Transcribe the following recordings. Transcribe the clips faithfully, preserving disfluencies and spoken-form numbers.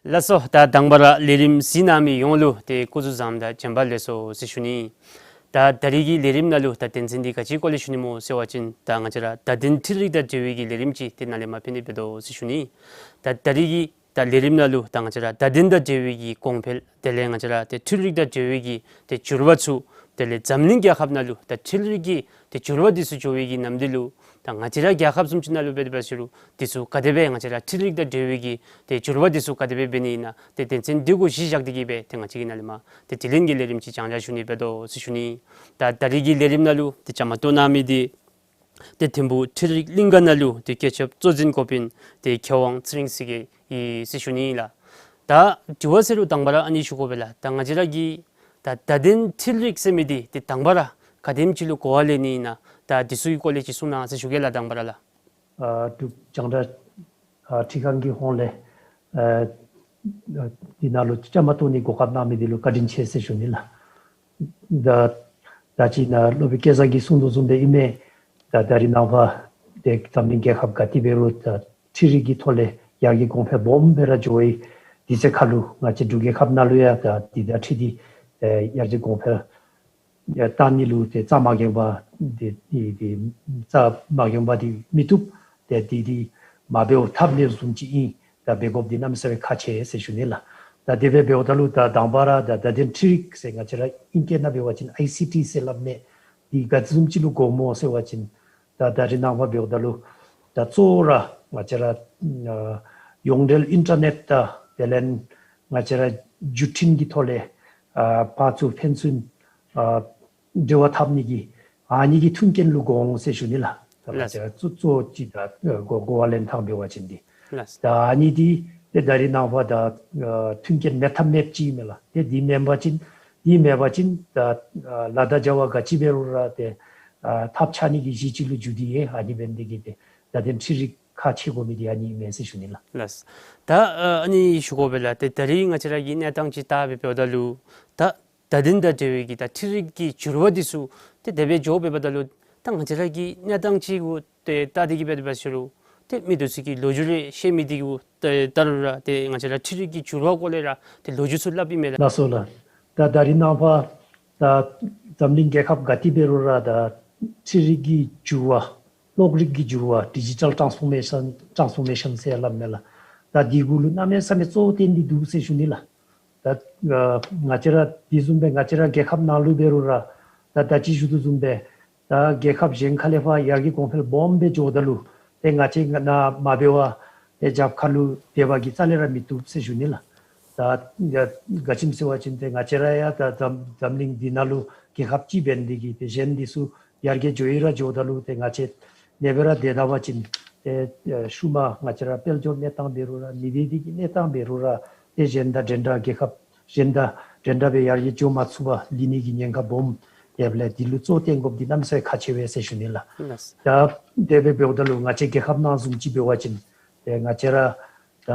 ལགས་སོ། ད་དང་པ་ར་ལས་རིམ་གཟིགས་གནང་མི་ཡོངས་ལུ་ཏེ་སྐུ་གཟུགས་བཟང་དང་བྱོན་པ་ལེགས་སོ་ཟེར་ཞུ་ནི། ད་ད་རིས་ཀྱི་ལས་རིམ་ནང་ལུ་ད་དོན་ཚན་འདི་ག་ཅིའི་སྐོར་ལས་ཞུ་ནི་སྨོ་ཟེར་བ་ཅིན་ད་ང་བཅས་ར་བརྡ་དོན་འཕྲུལ་རིག་དང་འབྲེལ་བའི་གི་ལས་རིམ་ཅིག་ཏེ་ནཱ་ལས་མར་ཕུལ་ནི་འབད་དོ་ཟེར་ཞུ་ནི། ད་ད་རིས་ཀྱི་ད་ལས་རིམ་ནང་ལུ་ད་ང་བཅས་ར་བརྡ་དོན་དང་འབྲེལ་བའི་གི་གོང་འཕེལ་དེ་ལས་ང་བཅས་ར་ཏེ་འཕྲུལ་རིག་དང་འབྲེལ་བའི་གི་ཏེ་འགྱུར་བ་ཚུ་དེ་ལས་འཛམ་གླིང་རྒྱལ་ཁབ་ནང་ལུ་ད་འཕྲུལ་རིག་གི་ཏེ་འགྱུར་བ་འདི་ཚུ་འགྱོ་བའི་གི་ནམ་དུས་ལུ་ད་ང་བཅས་ར་རྒྱལ་ཁབ་བཟུམ་ཅིག་ནང་ལུ་འབད་དེ་འབད་ཟེར་རུང་འདི་ཚུ་ག་དེ་སྦེ་ང་བཅས་ར་འཕྲུལ་རིག་དང་འབྲེལ་བའི་གི་ཏེ་འགྱུར་བ་འདི་ཚུ་ག་དེ་སྦེ་འབད་ནི་ཨིན་ན་ཏེ་དོན་ཚན་འདི་གུ་གཞི་བཞག་སྟེ་གིས་སྦེ་ཏེ་ང་བཅས་ཀྱིས་ནཱ་ལས་མར་ཏེ་དྲི་ལན་གྱི་ལས་རིམ་ཅིག་རྒྱང་བསྒྲགས་ཞུ་ནི་འབད་དོ་ཟེར་ཞུ་ནི། ད་ད་རིས་ཀྱི་ལས་རིམ་ནང་ལུ་ཏེ་བཅའ་མར་གཏོགས་གནང་མི་འདི་ཏེ་ཐིམ་ཕུག་འཕྲུལ་རིག་གླིང་ག་ནང་ལུ་ཏེ་བཀོད་ཁྱབ་གཙོ་འཛིན་འགོ་དཔོན་ཏེ་མཁས་དབང་ཚེ་རིང་ཟེར་མཁན་ཨིན་ཟེར་ཞུ་ནི་ལགས། ད་དྲི་བ་ཟེར་རུང་དང་པ་ར་ཨ་ནི་ཞུ་དགོ་པས་ལགས། ད་ང་བཅས་ར་གི་ད་བརྡ་དོན་འཕྲུལ་རིག་ཟེར་མི་འདི་ཏེ་དང་པ་ར་ག་དེམ་ཅིག་ལུ་གོ་བ་ལེན་ནི་ཨིན་ན་ད་འདི་ཚུ་གི་སྐོར་ལས་ཅིག་གསུང་གནང་ཟེར་ཞུ་གེ་ལགས། དང་པ་ར་ལགས། ཨ་འབྲུག་རྒྱང་བསྒྲགས་ཨ་ཁྲི་ཁང་གི་ཧོངས་ལས་ཨ་འདི་ནང་ལུ་བཅའ་མར་གཏོགས་ནི་གོ་སྐབས་གནང་མི་འདི་ལུ་བཀའ་དྲིན་ཆེ་ཟེར་ཞུ་ནི་ལགས། ད་ད་ཅི་ནཱ་སློབ་དཔོན་སྐལ་བཟང་གིས་གསུང་དོ་བཟུམ་སྦེ་ཨིན་མས། ད་ད་རིས་ནངས་པ་ཏེ་འཛམ་གླིང་རྒྱལ་ཁབ་ག་ཏེ་འབད་རུང་ད་འཕྲུལ་རིག་གི་ཐོག་ལས་ཡར་རྒྱས་གོང་འཕེལ་སྦོམ་སྦེ་ར་འགྱོ་བའི་དུས་ཚོད་ཁར་ལུ་ང་བཅས་འབྲུག་རྒྱལ་ཁབ་ནང་ལུ་ཡང་ད་འདི་དང་འཁྲིལ་ཏེ་ཨེ་ཡར་རྒྱས་གོང་འཕེལ་ཡང་བཏང་ནི་ལུ་ཏེ་རྩ་མ་འགེངས་པར་འདི་འདི་འདི་རྩ་མ་འགེངས་པར་འདི་མི་བཏུབ། ཏེ་འདི་འདི་མ་འབདཝ་ཐབས་མེད་བཟུམ་ཅིག་ཨིན། ད་འབད་དགོཔ་འདི་གནམ་མེད་ས་མེད་ཁག་ཆེ་ཟེར་ཞུ་ནི་ལགས། ད་དེ་སྦེ་འབདཝ་ད་ལུ་ད་དང་པ་ར་ད་བརྡ་དོན་འཕྲུལ་རིག་ཟེར་ང་བཅས་ར་ཨིང་སྐད་ནང་འབད་བ་ཅིན་ཨའི་སི་ཊི་ཟེར་སླབ་མས། འདི་ག་བཟུམ་ཅིག་ལུ་གོཝ་སྨོ་ཟེར་བ་ཅིན་ད་ད་རིས་ནངས་པ་འབདཝ་ད་ལུ་ད་གཙོ་བོ་ར་ང་བཅས་ར་ཨ་ཡོངས་འབྲེལ་ཨིན་ཊར་ནེཊ་དང་དེ་ལས་ང་བཅས་ར་བརྒྱུད་འཕྲིན་གྱི་ཐོག་ལས་ཨ་ཕར་ཚུར་ཕན་ཚུན་ཨ་འབྲེལ་བ་འཐབ་ནི་གི་ཨ་ནི་གི་མཐུན་རྐྱེན་ལུ་གོ་འོང་ཟེར་ཞུ་ནི་ལགས། ད་ལགས། ང་བཅས་གཙོ་གཙོ་ཅིག་ད་གོ་གོ་བ་ལེན་ཐངས་འབད་བ་ཅིན་འདི། ལགས། ད་ཨ་ནི་འདི་ཏེ་ད་རིས་ནངས་པ་ད་ཨ་མཐུན་རྐྱེན་མེད་ཐབས་མེདཔ་ཅིག་མས་ལགས། ཏེ་འདི་མེན་པ་ཅིན་འདི་མེད་པ་ཅིན་ད་ཨ་ལ་དང་བྱ་བ་ག་ཅི་འབད་རུང་ར་ཏེ་ཨ་ཐབས་ཆག་ནི་གི་གཞི་ཅིག་ལུ་འགྱུར་ཏེ་ཡོད། ཨ་ནི་འབད་ནི་འདི་གིས་ཏེ་བརྡ་དོན་འཕྲུལ་རིག་ཁག་ཆེ་དགོ་མི་འདི་ཨ་ནི་མས་ཟེར་ཞུ་ནི་ལགས། ལགས། ད་ཨ་ཨ་ནི་ཞུ་དགོ་པས་ལགས། ཏེ་ད་རིས་ང་བཅས་ར་གི་གནས་སྟངས་ཅིག་བལྟ་སྦེ་འབདཝ་ད་ལུ་ད་བརྡ་དོན་དང་འབྲེལ་བའི་གི་ད་འཕྲུལ་རིག་གི་འགྱུར་བ་འདི་ཚུ་ཏེ་དེ་སྦེ་འགྱོ་སྦེ་འབདཝ་ད་ལུ་ད་ང་བཅས་ར་གི་གནས་སྟངས་ཅིག་གུ་ཏེ་བལྟ་སྟེ་གིས་འབད་དེ་འབད་ཟེར་རུང་ཏེ་མི་འདི་ཚུ་གིས་ལོ་རྒྱུས་རེ་བཤད་མི་འདི་གུ་ཏེ་བལྟ་རུང་ར་ཏེ་ང་བཅས་ར་འཕྲུལ་རིག་གི་འགྱུར་བ་སྐོར་ལས་ར་ཏེ་ལོ་རྒྱུས་ཚུ་སླབ་ཨིན་མས་ལགས། ལགས་སོ་ལགས། ད་ད་རིས་ནངས་པ་ད་འཛམ་གླིང་རྒྱལ་ཁབ་ག་ཏེ་འབད་རུང་ར་ད་འཕྲུལ་རིག་གི་འགྱུར་བ་གློག་རིག་གི་འགྱུར་བ་ཌི་ཇི་ཊལ་ཊཱནསི་ཕོར་མེ་ཤཱན་ཊཱནསི་ཕོར་མེ་ཤཱན་ཟེར་སླབ་མས་ལགས། ད་འདི་གུ་ལུ་གནམ་མེད་ས་མེད་གཙོ་བོ་བཏོན་ཏེ་འདུག་ཟེར་ཞུ་ནི་ལགས། ད་ཨ་ང་བཅས་ར་དེ་བཟུམ་སྦེ་ང་བཅས་ར་རྒྱལ་ཁབ་ནང་ལུ་འབད་རུང་ར་ད་ད་ཅི་ཞུ་དོ་བཟུམ་སྦེ་ད་རྒྱལ་ཁབ་གཞན་ཁ་ལས་ཕར་ཡར་རྒྱས་གོང་འཕེལ་སྦོམ་སྦེ་འགྱོཝ་ད་ལུ་ཏེ་ང་བཅས་ནཱ་མ་འབད་བར་ཏེ་རྒྱབ་ཁ་ལུ་སྡོད་པ་གིས་རྩ་ལས་ར་མི་བཏུབ་ཟེར་ཞུ་ནི་ལགས། ད་ཡ་ག་ཅི་སྨོ་ཟེར་བ་ཅིན་ཏེ་ང་བཅས་ར་ཡང་ད་འཛམ་འཛམ་གླིང་འདི་ནང་ལུ་རྒྱལ་ཁབ་ཅིག་འབད་ནི་འདི་གིས་ཏེ་གཞན་འདི་ཚུ་ཡར་རྒྱས་འགྱོ་ཡི་ར་འགྱོཝ་ད་ལུ་ཏེ་ང་བཅས་ཨ་ནེ་སྦེ་ར་སྡོད་ད་པ་ཅིན་ཏེ་ཨེ་ཤུལ་མ་ང་བཅས་ར་དཔལ་འབྱོར་གནས་སྟངས་འབད་རུང་ར་མི་སྡེ་འདི་གི་གནས་སྟངས་འབད་རུང་ར་ཏེ་གཞན་དང་འདྲན་འདྲ་རྒྱལ་ཁབ་གཞན་དང་འདྲན་འདྲ་སྦེ་ཡར་རྒྱས་འགྱོ་མ་ཚུགས་པར་ལུས་ནི་གི་ཉེན་ཁ་སྦོམ་ཡོདཔ་ལས་འདི་ལུ་གཙོ་བོ་བཏོན་དགོཔ་འདི་གནམ་མེད་ས་མེད་ཁག་ཆེ་བས་ཟེར་ཞུ་ནི་ལགས། ལགས། ད་དེ་སྦེ་འབདཝ་ད་ལུ་ང་བཅས་རྒྱལ་ཁབ་ནང་བཟུམ་ཅིག་འབད་བ་ཅིན་ཏེ་ང་བཅས་ར་ད་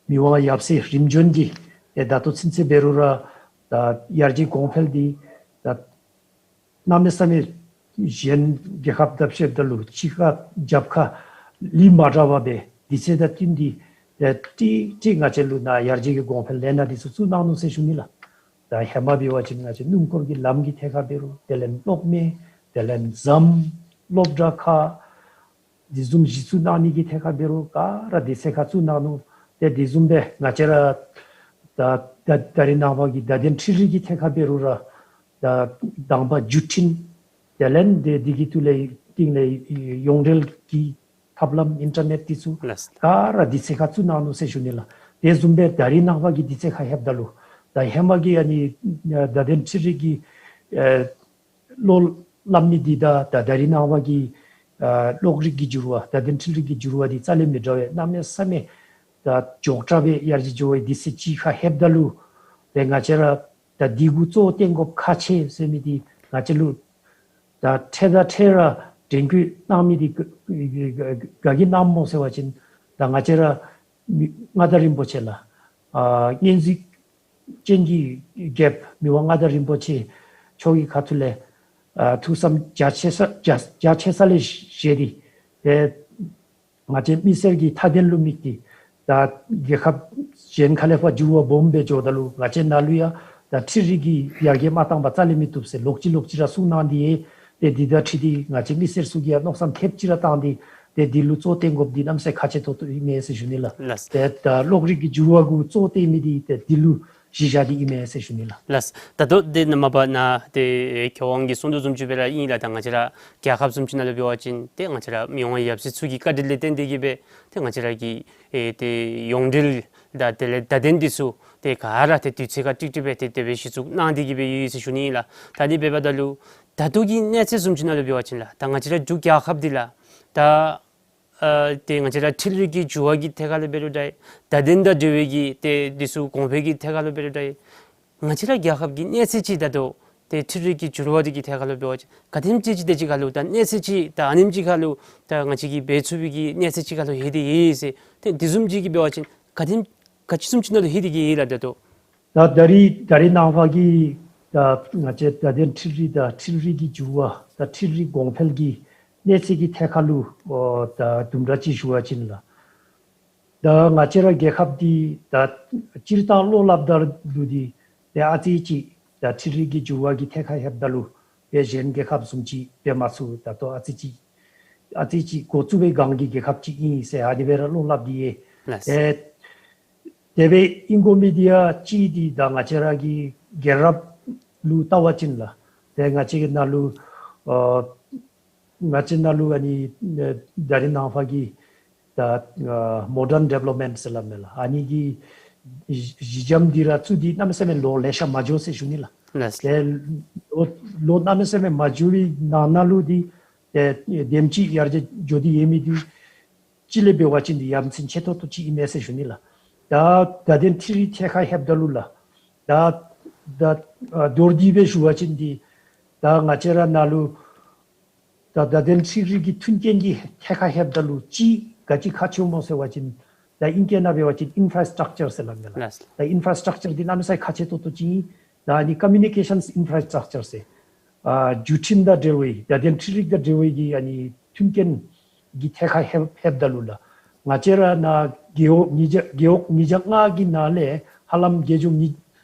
མི་དབང་ཡབ་སྲས་རིམ་བྱོན་གྱིས་ཏེ་ད་ལྟོ་ཚུན་ཚོད་འབད་རུང་ར་ད་ཡར་རྒྱས་གོང་འཕེལ་འདི་ད་གནམ་མེད་ས་མེད་གཞན་རྒྱལ་ཁབ་དང་ཕྱདཔ་ད་ལུ་གཅིག་ཁར་རྒྱབ་ཁ་ལུས་མ་འདྲ་བ་སྦེ་དུས་ཚོད་དང་བསྟུན་ཏེ་ཏེ་ཏིག་ཏིག་ང་བཅས་ལུ་ནཱ་ཡར་རྒྱས་ཀྱི་གོང་འཕེལ་ལས་སྣ་འདི་ཚུ་བཙུགས་གནང་ནུག་ཟེར་ཞུ་ནི་ལགས། ད་ཧེ་མ་འབད་བ་ཅིན་ང་བཅས་སྣུམ་འཁོར་གྱི་ལམ་གྱི་ཐད་ཁར་འབད་རུང་དེ་ལས་གློག་མེ་དེ་ལས་ཟམ་སློབ་གྲྭ་ཁག་འདི་བཟུམ་གཞི་བཙུགས་གནང་ནི་གི་ཐད་ཁར་འབད་རུང་ག་ར་དུས་ཚོད་ཁར་བཙུགས་གནང་ནུག། ཏེ་འདི་བཟུམ་སྦེ་ང་བཅས་ར་ད་ད་ད་རིས་ནངས་པ་གི་བརྡ་དོན་འཕྲུལ་རིག་གི་ཐད་ཁར་འབད་རུང་ར་ད་དང་པ་བརྒྱུད་འཕྲིན་དེ་ལས་ཏེ་འདི་གི་ཐོག་ལས་སྟེང་ལས་ཡོངས་འབྲེལ་གྱི་ཐབས་ལམ་ཨིན་ཊར་ནེཊ་འདི་ཚུ་ལགས། ག་ར་དུས་ཚོད་ཁར་བཙུགས་གནང་ནུག་ཟེར་ཞུ་ནི་ལགས། དེ་བཟུམ་སྦེ་ད་རིས་ནངས་པ་གི་དུས་ཚོད་ཁར་ལྷོདཔ་ད་ལུ་ད་ཧེ་མ་གི་ཨ་ནི་བརྡ་དོན་འཕྲུལ་རིག་གི་ཨེ་བློ་སླབ་ནི་འདི་དང་ད་ད་རིས་ནངས་པ་གི་ཨ་གློག་རིག་གི་འགྱུར་བ་བརྡ་དོན་འཕྲུལ་རིག་གི་འགྱུར་བ་འདི་རྩ་ལས་མི་འདྲ་བས། གནམ་མེད་ས་མེད་ད་མགྱོགས་དྲགས་སྦེ་ཡར་རྒྱས་འགྱོ་བའི་དུས་ཚོད་ཅིག་ཁར་ལྷོདཔ་ད་ལུ་ཏེ་ང་བཅས་ར་ད་འདི་གུ་གཙོ་བོ་བཏོན་དགོཔ་ཁག་ཆེ་ཟེར་མི་འདི་ང་བཅས་ལུ་ད་འཕྲལ་དང་འཕྲལ་ར་དྲན་སྐུལ་གནང་མི་འདི་ག་ག་གིས་གནངམ་སྨོ་ཟེར་བ་ཅིན་ད་ང་བཅས་ར་མི་མངའ་བདག་རིན་པོ་ཆེ་ལགས། ཨ་སྙན་གཟིགས་ཅན་གྱི་རྒྱལཔོ་མི་དབང་མངའ་བདག་རིན་པོ་ཆེ་མཆོག་གི་ཁ་ཐུག་ལས་ཨ་ཐུགས་བསམ་རྒྱ་ཆེ་ས་རྒྱ་རྒྱ་ཆེ་ས་ལས་བཞེས་ཏེ་ཏེ་ང་བཅས་མི་སེར་གྱི་མཐའ་དོན་ལུ་དམིགས་ཏེ་ ད་རྒྱལ་ཁབ་གཞན་ཁ་ལས་ཕར་འགྱུར་བ་སྦོམ་སྦེ་འགྱོཝ་ད་ལུ་ང་བཅས་ནང་ལུ་ཡང་ད་འཕྲུལ་རིག་གི་ཡར་རྒྱས་མ་བཏང་པར་རྩ་ལས་མི་བཏུབ་ཟེར་ལོག་ཅི་ལོག་ཅི་ར་གསུང་གནང་སྟེ་ཡོད། ཏེ་འདི་དང་འཁྲིལ་ཏེ་ང་བཅས་མི་སེར་ཚུ་གིས་ཡང་མནོ་བསམ་ཐེབས་ཅིག་ར་བཏང་སྟེ་ཏེ་འདི་ལུ་གཙོ་བོ་བཏོན་དགོཔ་འདི་གནམ་མེད་ས་མེད་ཁག་ཆེ་ཏོག་ཏོ་ཨིན་མས་ཟེར་ཞུ་ནི་ལགས། ལགས། ཏེ་ད་གློག་རིག་གི་འགྱུར་བ་གུ་གཙོ་བོ་བཏོན་མི་འདི་ཏེ་འདི་ལུ་གཞི་བཞག་སྟེ་ཨིན་མས་ཟེར་ཞུ་ནི་ལགས། ལགས། ད་ལྟོ་འདི་ནཱ་མ་པ་ནཱ་ཏེ་མཁས་དབང་གིས་གསུང་དོ་བཟུམ་ཅིག་སྦེ་ར་ཨིན་ལགས། ད་ང་བཅས་ར་རྒྱལ་ཁབ་བཟུམ་ཅིག་ནང་ལུ་འབད་བ་ཅིན་ཏེ་ང་བཅས་ར་མི་དབང་ཡབ་སྲས་ཚུ་གི་བཀའ་དྲིན་ལས་བརྟེན་ཏེ་གིས་སྦེ་ཏེ་ང་བཅས་ར་གི་ཨེ་ཏེ་ཡོངས་འབྲེལ་དང་དེ་ལས་བརྡ་དོན་འདི་ཚུ་ཏེ་ག་ར་ཏེ་དུས་ཚོད་ཁར་ཀྲིག་ཀྲི་སྦེ་ཏེ་དེ་སྦེ་གཞི་བཙུགས་གནང་སྟེ་གིས་སྦེ་ཡོད་ཟེར་ཞུ་ནི་ཨིན་ལགས། ད་ཨ་ནི་འབདཝ་ད་ལུ་ད་ལྟོ་གི་གནས་ཚད་བཟུམ་ཅིག་ནང་ལུ་འབད་བ་ཅིན་ལགས། ད་ང་བཅས་ར་འབྲུག་རྒྱལ་ཁབ་འདི་ལགས། ད་ཨ་ཏེ་ང་བཅས་ར་འཕྲུལ་རིག་གི་འགྱུར་བ་གི་ཐད་ཁར་ལུ་འབད་རུང་འདྲ། བརྡ་དོན་དང་འབྲེལ་བའི་གི་ཏེ་འདི་ཚུ་གོང་འཕེལ་གྱི་ཐད་ཁར་ལུ་འབད་རུང་འདྲ། ང་བཅས་ར་རྒྱལ་ཁབ་ཀྱི་གནས་ཚད་ཅིག་ད་ལྟོ་ཏེ་འཕྲུལ་རིག་གི་འགྱུར་བ་འདི་གི་ཐད་ཁར་ལུ་འབད་བ་ཅིན་ག་དེམ་ཅིག་ཅིག་དེ་ཅིག་ཁར་ལུ་ད་གནས་ཚད་ཅིག་ད་ཨ་ནེམ་ཅིག་ཁར་ལུ་ད་ང་བཅས་ཀྱིས་འབད་ཚུགས་པའི་གི་གནས་ཚད་ཅིག་ཁར་ལུ་ལྷོད་དེ་ཡོད་ཟེར་ཏེ་དེ་བཟུམ་ཅིག་གིས་འབད་བ་ཅིན་ག་དེམ་ག་ཅི་བཟུམ་ཅིག་ནང་ལུ་ལྷོད་དེ་གིས་ཡོད་ལགས་ད་ལྟོ། ད་ད་རིས་ད་རིས་ནངས་པ་གི་ད་ང་བཅས་བརྡ་དོན་འཕྲུལ་རིག་དང་འཕྲུལ་རིག་གི་འགྱུར་བ་དང་འཕྲུལ་རིག་གོང་འཕེལ་གྱི་གནས་ཚད་ཀྱི་ཐད་ཁར་ལུ་ཨོ་ད་དུམ་གྲ་ཅིག་ཞུ་བ་ཅིན་ལགས། ད་ང་བཅས་ར་རྒྱལ་ཁབ་འདི་ད་སྤྱིར་བཏང་བློ་སླབ་ད་ལུ་འདི་ཏེ་ཨ་ཙི་ཅིག་ད་འཕྲུལ་རིག་གི་འགྱུར་བ་གི་ཐད་ཁར་ལྷོདཔ་ད་ལུ་ཏེ་གཞན་རྒྱལ་ཁབ་བཟུམ་ཅིག་འབད་མ་ཚུགས། ད་ལྟོ་ཨ་ཙི་ཅིག་ཨ་ཙི་ཅིག་འགོ་བཙུགས་པའི་སྒང་གི་རྒྱལ་ཁབ་ཅིག་ཨིན་ཟེར་ཨ་ནི་སྦེ་ར་བློ་སླབ་སྟེ་ཡོད། ལགས། ཏེ་དེ་སྦེ་ཨིན་དགོ་མི་འདི་ཡང་གཅིག་འདི་ད་ང་བཅས་ར་གི་རྒྱལ་རབས་ལུ་བལྟ་བ་ཅིན་ལགས། ཏེ་ང་བཅས་ཀྱི་ནང་ལུ་ཨ་ང་བཅས་ནང་ལུ་ཨ་ནི་ཨ་ད་རིས་ནངས་པ་གི་ད་ཨ་མོ་ཌརན་ཌི་བེ་ལོབ་མེནཊ་ཟེར་སླབ་མས་ལགས། ཨ་ནི་གི་གཞི་གཞི་འགྱམ་འདི་ར་བཙུགས་ཏེ་གནམ་མེད་ས་མེད་ལོ་ལེ་ཤ་མ་འགྱོ་ཟེར་ཞུ་ནི་ལགས། ལགས། ཏེ་ལོ་ལོ་གནམ་མེད་ས་མེད་མ་འགྱོ་བའི་ནང་ན་ལུ་འདི་ཏེ་དེམ་ཅིག་ཡར་རྒྱས་འགྱོ་སྟེ་ཡོད་མི་འདི་སྤྱི་ལས་འབད་བ་ཅིན་འདི་ཡ་མཚན་ཆེ་ཏོག་ཏོ་ཅིག་ཨིན་མས་ཟེར་ཞུ་ནི་ལགས། ད་བརྡ་དོན་འཕྲུལ་རིག་ཐད་ཁར་ལྷོདཔ་ད་ལུ་ལགས། ད་ད་ཨ་མདོར་བསྡུས་སྦེ་ཞུ་བ་ཅིན་འདི་ད་ང་བཅས་ར་ནང་ལུ་ད་བརྡ་དོན་འཕྲུལ་རིག་གི་མཐུན་རྐྱེན་གྱི་ཐད་ཁར་ལྷོདཔ་ད་ལུ་ཅིག་ག་ཅི་ཁག་ཆེཝ་སྨོ་ཟེར་བ་ཅིན་ད་ཨིང་སྐད་ནང་འབད་བ་ཅིན་ཨིན་ཕ་ར་སི་ཊག་ཅར་ཟེར་སླབ་མས་ལགས། ལགས། ད་ཨིན་ཕ་ར་སི་ཊག་ཅར་འདི་གནམ་མེད་ས་མེད་ཁག་ཆེ་ཏོག་ཏོ་ཅིག་ཨིན། ད་ཨ་ནི་ཀོ་མིའུ་ནི་ཀེ་ཤཱནསི་ཨིན་ཕ་ར་སི་ཊག་ཅར་ཟེར་ཨ་བརྒྱུད་འཕྲིན་དང་འབྲེལ་བའི་བརྡ་དོན་འཕྲུལ་རིག་དང་འབྲེལ་བའི་གི་ཨ་ནི་མཐུན་རྐྱེན་གྱི་ཐད་ཁར་ལྷོད་ལྷོདཔ་ད་ལུ་ལགས། ང་བཅས་ར་ནཱ་རྒེད་འོག་ཉིས་བརྒྱ་རྒེད་འོག་ཉིས་བརྒྱ་ལྔ་གི་ནང་ལས་ཧ་ལམ་རྒེད་འོག་ཉིས་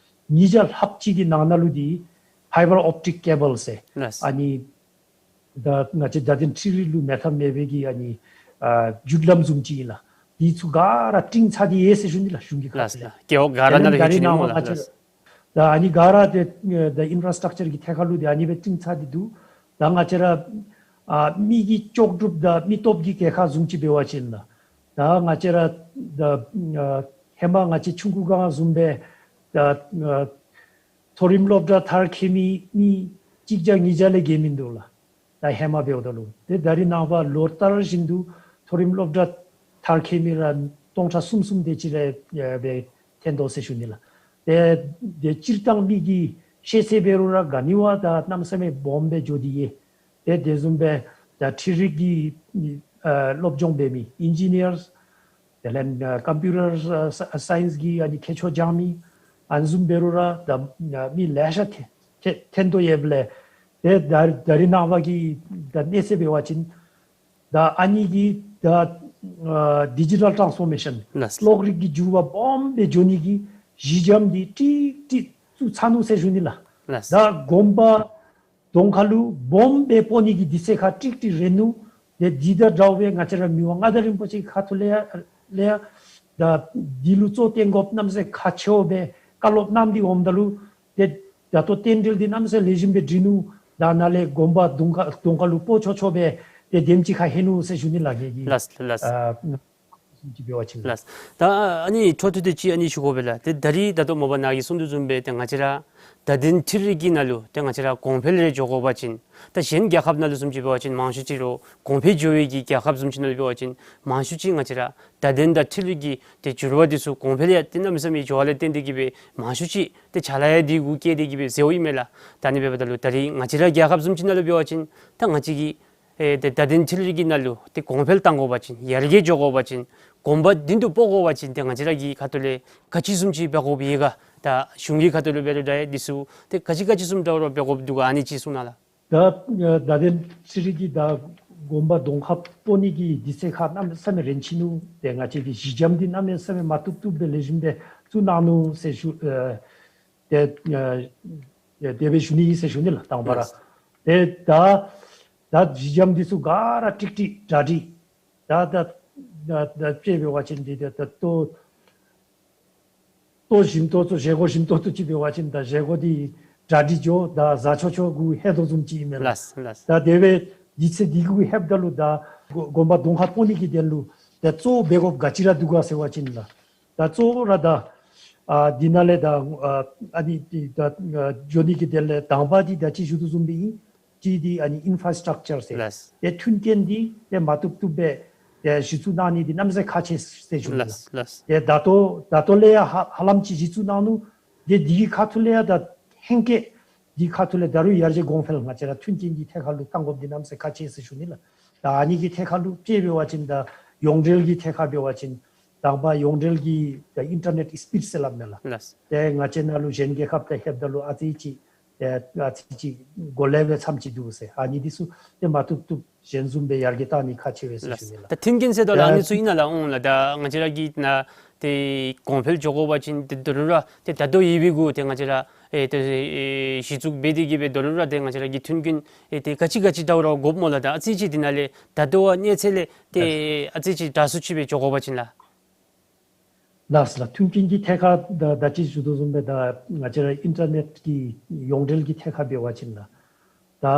ཉིས་བརྒྱ་ལྷགཔ་ཅིག་གི་ནང་ན་ལུ་འདི་ཕའི་བར་ཨོབ་ཊིག་ཀེ་བཱལ་ཟེར་ལགས། ཨ་ནི་ད་ང་བཅས་བརྡ་དོན་འཕྲུལ་རིག་ལུ་མེད་ཐབས་མེད་པའི་གི་ཨ་ནི་ཨ་བརྒྱུད་ལམ་བཟུམ་ཅིག་ཨིན་ལགས། འདི་ཚུ་ག་ར་བཏིང་ཚར་ཏེ་ཡོད་ཟེར་ཞུ་ནི་ལགས་གཞུང་གི་ཁ་ཐུག་ལས། ལགས། རྒེད་འོག་ག་ར་ནང་ལུ་ད་རིས་ནངས་པ་ང་བཅས་ད་ཨ་ནི་ག་ར་ཏེ་ད་ཨིན་ཕ་ར་སི་ཊག་ཅར་གྱི་ཐད་ཁར་ལུ་ཏེ་ཨ་ནི་སྦེ་བཏིང་ཚར་ཏེ་འདུག། ད་ང་བཅས་ར་ཨ་མི་གི་ལྕོགས་གྲུབ་དང་མི་སྟོབས་ཀྱི་རྒྱལ་ཁ་བཟུམ་ཅིག་འབད་བ་ཅིན་ལགས། ད་ང་བཅས་ར་ད་ཨ་ཧེ་མ་ང་བཅས་ཆུང་ཀུའི་སྒང་བཟུམ་སྦེ་ད་ཨ་མཐོ་རིམ་སློབ་གྲྭ་མཐར་འཁྱོལ་མི་མི་གཅིག་བརྒྱ་ཉིས་བརྒྱ་ལས་བརྒལ་མིན་འདུག་ལགས། ད་ཧེ་མ་འབདཝ་ད་ལུ། ཏེ་ད་རིས་ནངས་པ་ལོ་ལྟར་བཞིན་དུ་མཐོ་རིམ་སློབ་གྲྭ་མཐར་འཁྱོལ་མི་ར་སྟོང་ཕྲག་གསུམ་གསུམ་དེ་ཅིག་ལས་ཨེ་སྦེ་ཐོན་དོ་ཟེར་ཞུ་ནི་ལགས། ཏེ་ཏེ་སྤྱིར་བཏང་མི་གི་ཤེས་ཚད་འབད་རུང་ར་ག་ནི་བ་ད་གནམ་མེད་ས་མེད་སྦོམ་སྦེ་འགྱོ་སྟེ་ཡོད། ཏེ་དེ་བཟུམ་སྦེ་ད་འཕྲུལ་རིག་གི་ཨ་སློབ་སྦྱོང་འབད་མི་ཨིན་ཇི་ནི་ཡརསི་དེ་ལས་ཨ་ཀམ་པིའུ་ཊར་ཨ་སའི་ཨེན་སི་གི་ཨ་ནི་མཁས་མཆོག་སྦྱང་མི་ཨ་ནི་བཟུམ་འབད་རུང་ར་ད་ཨ་མི་ལེ་ཤ་ཐོན་ཐོན་ཐོན་དོ་ཡོདཔ་ལས་ཏེ་ད་ད་རིས་ནངས་པ་གི་ད་གནས་ཚད་འབད་བ་ཅིན་ད་ཨ་ནི་གི་ད་ཨ་ཌི་ཇི་ཊལ་ཊཱནསི་ཕོར་མེ་ཤཱན་ལགས། གློག་རིག་གི་འགྱུར་བ་སྦོམ་སྦེ་འགྱོ་ནི་གི་གཞི་འགྱམ་འདི་ཀྲིག་ཀྲི་བཙུགས་ཚར་ནུག་ཟེར་ཞུ་ནི་ལགས། ལགས། ད་དགོན་པ་གདོང་ཁ་ལུ་སྦོམ་སྦེ་སྤོ་ནི་གི་དུས་ཚོད་ཁར་ཀྲིག་ཀྲི་རན་ནུག། ཏེ་འདི་དང་འདྲཝ་སྦེ་ང་བཅས་ར་མི་དབང་མངའ་བདག་རིན་པོ་ཆེ་གི་ཁ་ཐུག་ལས་ཡང་ལས་ཡང་ད་འདི་ལུ་གཙོ་བོ་བཏོན་དགོཔ་གནམ་མེད་ས་མེད་ཁག་ཆེཝ་སྦེ་བཀའ་སློབ་གནང་སྟེ་འོངམ་ད་ལུ་ཏེ་ད་ལྟོ་རྟེན་འབྲེལ་འདི་གནམ་མེད་ས་མེད་ལེགས་ཤོམ་སྦེ་འགྲིག་ནུག། ད་ནཱ་ལས་དགོན་པ་གདོང་ཁ་གདོང་ཁ་ལུ་སྤོ་ཆོག་ཆོག་སྦེ་ཏེ་དེམ་ཅིག་ཁར་ལྷོད་ནུག་ཟེར་ཞུ་ནི་ལགས་ངེ་གི། ལགས་ལགས། ཨ་ཅིག་འབད་བ་ཅིན། ལགས། ད་ཨ་ནི་འཕྲོ་མཐུད་དེ་ཅིག་ཨ་ནི་ཞུ་དགོ་པས་ལགས། ཏེ་ད་རིས་ད་ལྟོ་མ་པ་ནཱ་གིས་གསུང་དོ་བཟུམ་སྦེ་ཏེ་ང་བཅས་ར་བརྡ་དོན་འཕྲུལ་རིག་གི་ནང་ལུ་ཏེ་ང་བཅས་ར་གོང་འཕེལ་རེ་འགྱོ་དགོ་པ་ཅིན་ད་གཞན་རྒྱལ་ཁབ་ནང་ལུ་བཟུམ་ཅིག་འབད་བ་ཅིན་མང་ཤོས་ཅིག་རོགས་གོང་འཕེལ་འགྱོ་བའི་གི་རྒྱལ་ཁབ་བཟུམ་ཅིག་ནང་ལུ་འབད་བ་ཅིན་མང་ཤོས་ཅིག་ང་བཅས་ར་བརྡ་དོན་དང་འཕྲུལ་རིག་གི་ཏེ་འགྱུར་བ་འདི་ཚུ་གོང་འཕེལ་ཡང་ཏེ་གནམ་མེད་ས་མེད་འགྱོ་བ་ལས་བརྟེན་ཏེ་གིས་སྦེ་མང་ཤོས་ཅིག་ཏེ་ཅ་ལ་ཡང་འདི་གུ་བཀལ་ཏེ་གིས་སྦེ་ཟེརཝ་ཨིན་མས་ལགས། ད་ཨ་ནི་འབདཝ་ད་ལུ་ད་རིས་ང་བཅས་ར་རྒྱལ་ཁབ་བཟུམ་ཅིག་ནང་ལུ་འབད་བ་ཅིན་ད་ང་བཅས་ཀྱི་ཨེ་ཏེ་བརྡ་དོན་འཕྲུལ་རིག་གི་ནང་ལུ་ཏེ་གོང་འཕེལ་གཏང་དགོ་པ་ཅིན་ཡར་རྒྱས་འགྱོ་དགོ་པ་ཅིན་གོམ་པ་མདུན་དུ་སྤོ་དགོ་པ་ཅིན་ཏེ་ང་བཅས་ར་གི་ཁ་ཐུག་ལས་ག་ཅི་བཟུམ་ཅིག་འབད་དགོཔ་ཡོད་ག། ད་གཞུང་གི་ཁ་ཐུག་ལུ་འབད་རུང་འདྲ་ཡ་འདི་ཚུ་ཏེ་ག་ཅི་ག་ཅི་བཟུམ་འདྲཝ་ར་འབད་དགོཔ་འདུག་ག། ཨ་ནི་ཅིག་གསུང་གནང་ལགས། ད་ཨ་བརྡ་དོན་འཕྲུལ་རིག་གི་ད་ དགོན་པ་གདོང་ཁར་སྤོ་ནི་གི་དུས་ཚོད་ཁར་གནམ་མེད་ས་མེད་རན་ཆི་ནུག། ཏེ་ང་བཅས་ཀྱི་གཞི་འགྱམ་འདི་གནམ་མེད་ས་མེད་མ་བཏུབ་བཏུབ་སྦེ་ལེགས་ཤོམ་སྦེ་བཙུགས་གནང་ནུག་ཟེར་ཞུ། ཨེ་ཏེ་ཨེ་ཏེ་དེ་སྦེ་ཞུ་ནི་ཨིན་ཟེར་ཞུ་ནི་ལགས། དང་པ་ར། ལགས། ཏེ་ད་ད་གཞི་འགྱམ་འདི་ཚུ་ག་ར་ཀྲིག་ཀྲི་གྲ་སྒྲིག། ད་ད་ད་ད་དཔེ་འབད་བ་ཅིན་འདི་ད་ད་ལྟོ་ལྟོ་ཞིམ་ཏོག་ཏོ་བཞེས་སྒོ་ཞིམ་ཏོག་ཏོ་ཅིག་འབད་བ་ཅིན་ད་བཞེས་སྒོ་འདི་གྲ་སྒྲིག་འགྱོ་ད་བཟའ་ཆོག་ཆོག་གུ་ལྷོད་དོ་བཟུམ་ཅིག་ཨིན་མས་ལགས། ལགས་ལགས། ད་དེ་སྦེ་དུས་ཚོད་འདི་གུ་ལྷོདཔ་ད་ལུ་ད་དགོ་དགོན་པ་གདོང་ཁར་སྤོ་ནི་གི་དོན་ལུ་ད་གཙོ་བོ་འབད་དགོཔ་ག་ཅི་ར་འདུག་ག་ཟེར་བ་ཅིན་ལགས། ད་གཙོ་བོ་ར་ད་ཨ་འདི་ནང་ལས་ད་ཨ་ཨ་ནི་འདི་ད་ཨ་འགྱོ་ནི་གི་དོན་ལས་དང་པ་འདི་ད་ཅི་ཞུ་དོ་བཟུམ་སྦེ་ཨིན། གཅིག་འདི་ཨ་ནི་ཨིན་ཕ་ར་སི་ཊག་ཅར་ཟེར། ལགས། ཏེ་མཐུན་རྐྱེན་འདི་ཏེ་མ་བཏུབ་བཏུབ་སྦེ་ཏེ་གཞི་བཙུགས་གནང་ནི་འདི་གནམ་མེད་ས་མེད་ཁག་ཆེ་ཟེར་ཞུ་ནི་ལགས། ལགས། ཏེ་ད་ལྟོ་ད་ལྟོ་ལས་ཡང་ཧ་ཧ་ལམ་ཅིག་གཞི་བཙུགས་གནང་ནུག། ཏེ་འདི་གི་ཁ་ཐུག་ལས་ཡང་ད་ཧེང་སྐལ་འདི་ཁ་ཐུག་ལས་ད་རུང་ཡར་རྒྱས་གོང་འཕེལ་ང་བཅས་ར་མཐུན་རྐྱེན་གྱི་ཐད་ཁར་ལུ་བཏང་དགོཔ་འདི་གནམ་མེད་ས་མེད་ཁག་ཆེ་ཟེར་ཞུ་ནི་ལགས། ད་ཨ་ནི་གི་ཐད་ཁར་ལུ་དཔེ་འབད་བ་ཅིན་ད་ཡོངས་འབྲེལ་གྱི་ཐད་ཁར་འབད་བ་ཅིན་དང་པ་ཡོངས་འབྲེལ་གྱི་ད་ཨིན་ཊར་ནེཊ་སི་པིཌ་ཟེར་སླབ་མས་ལགས། ལགས། ཏེ་ང་བཅས་ནང་ལུ་གཞན་རྒྱལ་ཁབ་དང་ལྷོདཔ་ད་ལུ་ཨ་ཙི་ཅིག་ཏེ་ཨ་ཙི་ཅིག་གོ་ལེ་སྦེ་ཚམ་ཅིག་འདུག་ཟེར། ཨ་ནི་འདི་ཚུ་ཏེ་མ་བཏུབ་བཏུབ་གཞན་བཟུམ་སྦེ་ཡར་རྒྱས་བཏང་ནི་ཁག་ཆེ་བས་ཟེར་ཞུ་ནི་ལགས། ད་མཐུན་རྐྱེན་ཟེརཝ་ད་ལུ་ཨ་ནི་ཚུ་ཨིན་ན་ལགས། འོང་ལགས། ད་ང་བཅས་ར་གི་ནང་ཏེ་གོང་འཕེལ་འགྱོ་དགོ་པ་ཅིན་ཏེ་ད་རུང་ར་ཏེ་ད་ལྟོ་ཡོད་པའི་གུ་ཏེ་ང་བཅས་ར་ཨེ་ཏེ་ཨེ་གཞི་བཙུགས་འབད་དེ་གི་སྦེ་ད་རུང་ར་ཏེ་ང་བཅས་ར་གི་མཐུན་རྐྱེན་ཨེ་ཏེ་ག་ཅི་ག་ཅི་འདྲཝ་ར་དགོཔ་སྨོ་ལགས། ད་ཨ་ཙི་ཅིག་འདི་ནང་ལས་ད་ལྟོ་བ་གནས་ཚད་ལས་ཏེ་ཨ་ཙི་ཅིག་དྲག་སུ་ཅིག་སྦེ་འགྱོ་དགོ་པ་ཅིན་ལགས། ལགས་ལགས། མཐུན་རྐྱེན་གྱི་ཐད་ཁར་ད་ད་ཅི་ཞུ་དོ་བཟུམ་སྦེ་ད་ང་བཅས་ར་ཨིན་ཊར་ནེཊ་ཀྱི་ཡོངས་འབྲེལ་གྱི་ཐད་ཁར་འབད་བ་ཅིན་ལགས། ད་ཨ་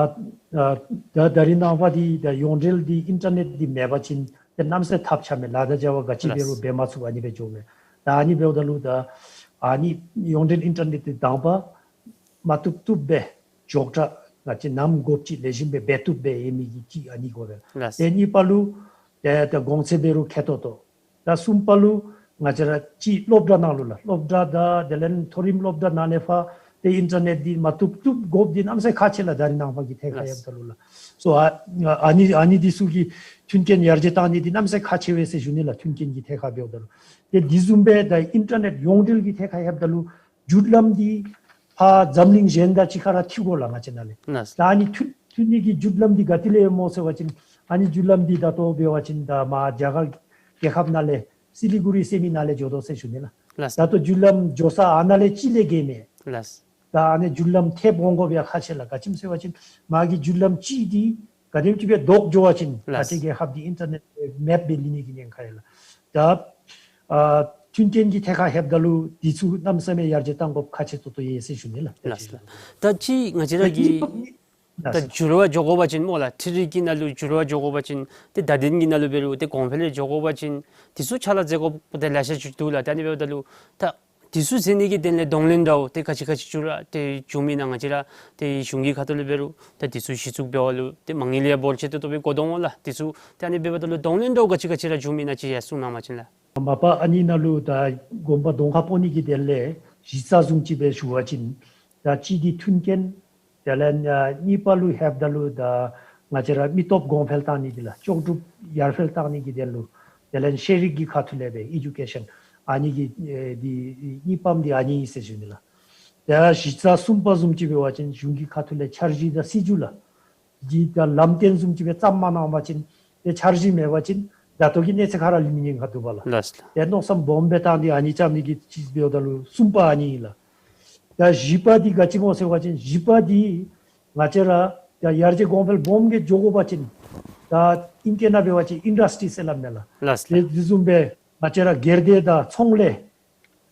ད་ད་རིས་ནངས་པ་འདི་ད་ཡོངས་འབྲེལ་འདི་ཨིན་ཊར་ནེཊ་འདི་མེད་པ་ཅིན་ཏེ་གནམ་མེད་ས་མེད་ཐབས་ཆག་མས་ལགས། ད་བྱ་བ་ག་ཅི་འབད་རུང་ལགས། འབད་མ་ཚུགས་ཨ་ནི་སྦེ་འགྱོཝ་མས། ད་ཨ་ནི་འབདཝ་ད་ལུ་ད་ཨ་ནི་ཡོངས་འབྲེལ་ཨིན་ཊར་ནེཊ་འདི་དང་པ་མ་བཏུབ་བཏུབ་སྦེ་འཇོག་དྲགས་ང་བཅས་ནམ་དགོཔ་ཅིག་ལེགས་ཤོམ་སྦེ་འབད་བཏུབ་སྦེ་ཡོད་མི་གི་གཅིག་ཨ་ནི་དགོ་པས། ལགས། ཏེ་གཉིས་པ་ལུ་ཏེ་ད་གོང་ཚད་འབད་རུང་ཁེ་ཏོག་ཏོ། ད་གསུམ་པ་ལུ་ང་བཅས་ར་ཅིག་སློབ་གྲྭ་ནང་ལུ་ལགས། སློབ་གྲྭ་དང་དེ་ལས་མཐོ་རིམ་སློབ་གྲྭ་ནང་ལས་ཕར་ཏེ་ཨིན་ཊར་ནེཊ་འདི་མ་བཏུབ་བཏུབ་དགོཔ་འདི་གནམ་མེད་ས་མེད་ཁག་ཆེ་ལགས། ད་རིས་ནངས་པ་གི་ཐད་ཁར་ལགས། ཡོདཔ་ད་ལུ་ལགས། སོ་ཨ་ཨ་ནི་ཨ་ནི་འདི་ཚུ་གི་མཐུན་རྐྱེན་ཡར་རྒྱས་བཏང་ནི་འདི་གནམ་མེད་ས་མེད་ཁག་ཆེ་བས་ཟེར་ཞུ་ནི་ལགས། མཐུན་རྐྱེན་གྱི་ཐད་ཁར་འབདཝ་ད་ལུ། ཏེ་འདི་བཟུམ་སྦེ་ད་ཨིན་ཊར་ནེཊ་ཡོངས་འབྲེལ་གྱི་ཐད་ཁར་ཡོདཔ་ད་ལུ་བརྒྱུད་ལམ་འདི་ཕར་འཛམ་གླིང་གཞན་དང་གཅིག་ཁར་ར་མཐུད་དགོ་ལགས་ང་བཅས་ནང་ལས། ལགས། ད་ཨ་ནི་མཐུད་མཐུད་ནི་གི་བརྒྱུད་ལམ་འདི་ག་ཏེ་ལས་ཡོད་སྨོ་ཟེར་བ་ཅིན་ཨ་ནི་བརྒྱུད་ལམ་འདི་ད་ལྟོ་འབད་བ་ཅིན་ད་མར་རྒྱ་གར་རྒྱལ་ཁབ་ནང་ལས་སི་ལི་གུ་རི་ཟེར་མི་ནང་ལས་འགྱོ་དོ་ཟེར་ཞུ་ནི་ལགས། ལགས། ད་ལྟོ་བརྒྱུད་ལམ་འགྱོ་ས་ཨ་ནཱ་ལས་གཅིག་ལས་བརྒལ་མེད། ལགས། ད་ཨ་ནི་བརྒྱུད་ལམ་ཐེབས་འོང་དགོཔ་ཡང་ཁག་ཆེ་ལགས། ག་ཅི་སྨོ་ཟེར་བ་ཅིན་མར་གྱི་བརྒྱུད་ལམ་གཅིག་འདི་ག་དེམ་ཅིག་སྦེ་ལྡོག་འགྱོ་བ་ཅིན་ལགས། ད་ཏེ་རྒྱལ་ཁབ་འདི་ཨིན་ཊར་ནེཊ་མེདཔ་སྦེ་ལུས་ནི་གི་ཉེན་ཁ་ཡོད་ལགས། ད་ཨ་མཐུན་རྐྱེན་གྱི་ཐད་ཁར་ལྷོདཔ་ད་ལུ་འདི་ཚུ་གནམ་མེད་ས་མེད་ཡར་རྒྱས་གཏང་དགོཔ་ཁག་ཆེ་ཏོག་ཏོ་ཡོད་ཟེར་ཞུ་ནི་ལགས། ལགས་ལགས། ད་ཅི་ང་བཅས་ར་གི་ད་ད་ལགས། འགྱུར་བ་འགྱོ་དགོ་པ་ཅིན་སྨོ་ལགས། འཕྲུལ་རིག་གི་ནང་ལུ་འགྱུར་བ་འགྱོ་དགོ་པ་ཅིན་ཏེ་བརྡ་དོན་གྱི་ནང་ལུ་འབད་རུང་ཏེ་གོང་འཕེལ་འགྱོ་དགོ་པ་ཅིན་འདི་ཚུ་ཕྱག་ལཱ་མཛད་དགོཔ་ཏེ་ལེ་ཤ་ཅིག་འདུག་ལགས། ད་ཨ་ནི་འབདཝ་ད་ལུ་ད་འདི་ཚུ་མཛད་ནི་གི་དོན་ལས་གདོང་ལེན་འདྲཝ་ཏེ་ག་ཅི་ག་ཅི་འགྱུར་བ་ཏེ་བྱུངམ་ཨིན་ན་ང་བཅས་ར་ཏེ་གཞུང་གི་ཁ་ཐུག་ལས་འབད་རུང་ད་འདི་ཚུ་གཞི་བཙུགས་འབད་བ་ལུ་ཏེ་མ་དངུལ་ཡང་འབོར་ཆེ་ཏོག་ཏོ་སྦེ་དགོ་དོ་འོང་ལགས། འདི་ཚུ་ད་ཨ་ནི་འབདཝ་ད་ལུ་གདོང་ལེན་འདྲཝ་ག་ཅི་ག་ཅི་ར་བྱུངམ་ཨིན་ན་ཅིག་ཡང་གསུང་གནང་བ་ཅིན་ལགས། མ་པ་ཨ་ནི་ནང་ལུ་ད་དགོན་པ་གདོང་ཁར་སྤོ་ནི་གི་དོན་ལས་གཞི་རྩ་བཟུམ་ཅིག་སྦེ་ཞུ་བ་ཅིན་ད་གཅིག་འདི་མཐུན་རྐྱེན། དེ་ལས་ཨ་གཉིས་པ་ལུ་ལྷོདཔ་ད་ལུ་ད་ང་བཅས་ར་མི་སྟོབས་གོང་འཕེལ་བཏང་ནི་འདི་ལགས། ལྕོགས་གྲུབ་ཡར་འཕེལ་བཏང་ནི་གི་དོན་ལུ། དེ་ལས་ཤེས་རིག་གི་ཁ་ཐུག་ལས་སྦེ་ཨེ་ཌུ་ཀེ་ཤཱན་ཨ་ནི་གི་ཨེ་འདི་གཉིས་པམ་འདི་ཨ་ནི་ཨིན་ཟེར་ཞུ་ནི་ལགས། ད་གཞི་རྩ་གསུམ་པ་བཟུམ་ཅིག་འབད་བ་ཅིན་གཞུང་གི་ཁ་ཐུག་ལས་འཆར་གཞི་དང་སྲིད་བྱུས་ལགས། འདི་ད་ལམ་སྟོན་བཟུམ་ཅིག་སྦེ་བརྩམས་མ་གནང་བ་ཅིན་ཏེ་འཆར་གཞི་མེད་པ་ཅིན་ད་ལྟོ་གི་གནས་ཚད་ཁར་ར་ལུས་ནི་ཉེན་ཁ་འདུག་པ་ལགས། ལགས་ལགས། ཏེ་མནོ་བསམ་སྦོམ་སྦེ་བཏང་སྟེ་ཨ་ནི་རྐྱབ་ནི་གི་ཅིག་འབདཝ་ད་ལུ་གསུམ་པ་ཨ་ནི་ཨིན་ལགས། ད་བཞི་པ་འདི་ག་ཅི་སྨོ་ཟེར་བ་ཅིན་བཞི་པ་འདི་ང་བཅས་ར་ད་ཡར་རྒྱས་གོང་འཕེལ་སྦོམ་སྦེ་འགྱོ་དགོ་པ་ཅིན་ད་ཨིང་སྐད་ནང་འབད་བ་ཅིན་ཨིན་ཌསི་ཊི་རི་ཟེར་སླབ་མས་ལགས། ལགས་ལགས། ཏེ་འདི་བཟུམ་སྦེ་ང་བཅས་ར་སྒེར་སྡེ་དང་ཚོང་ལས་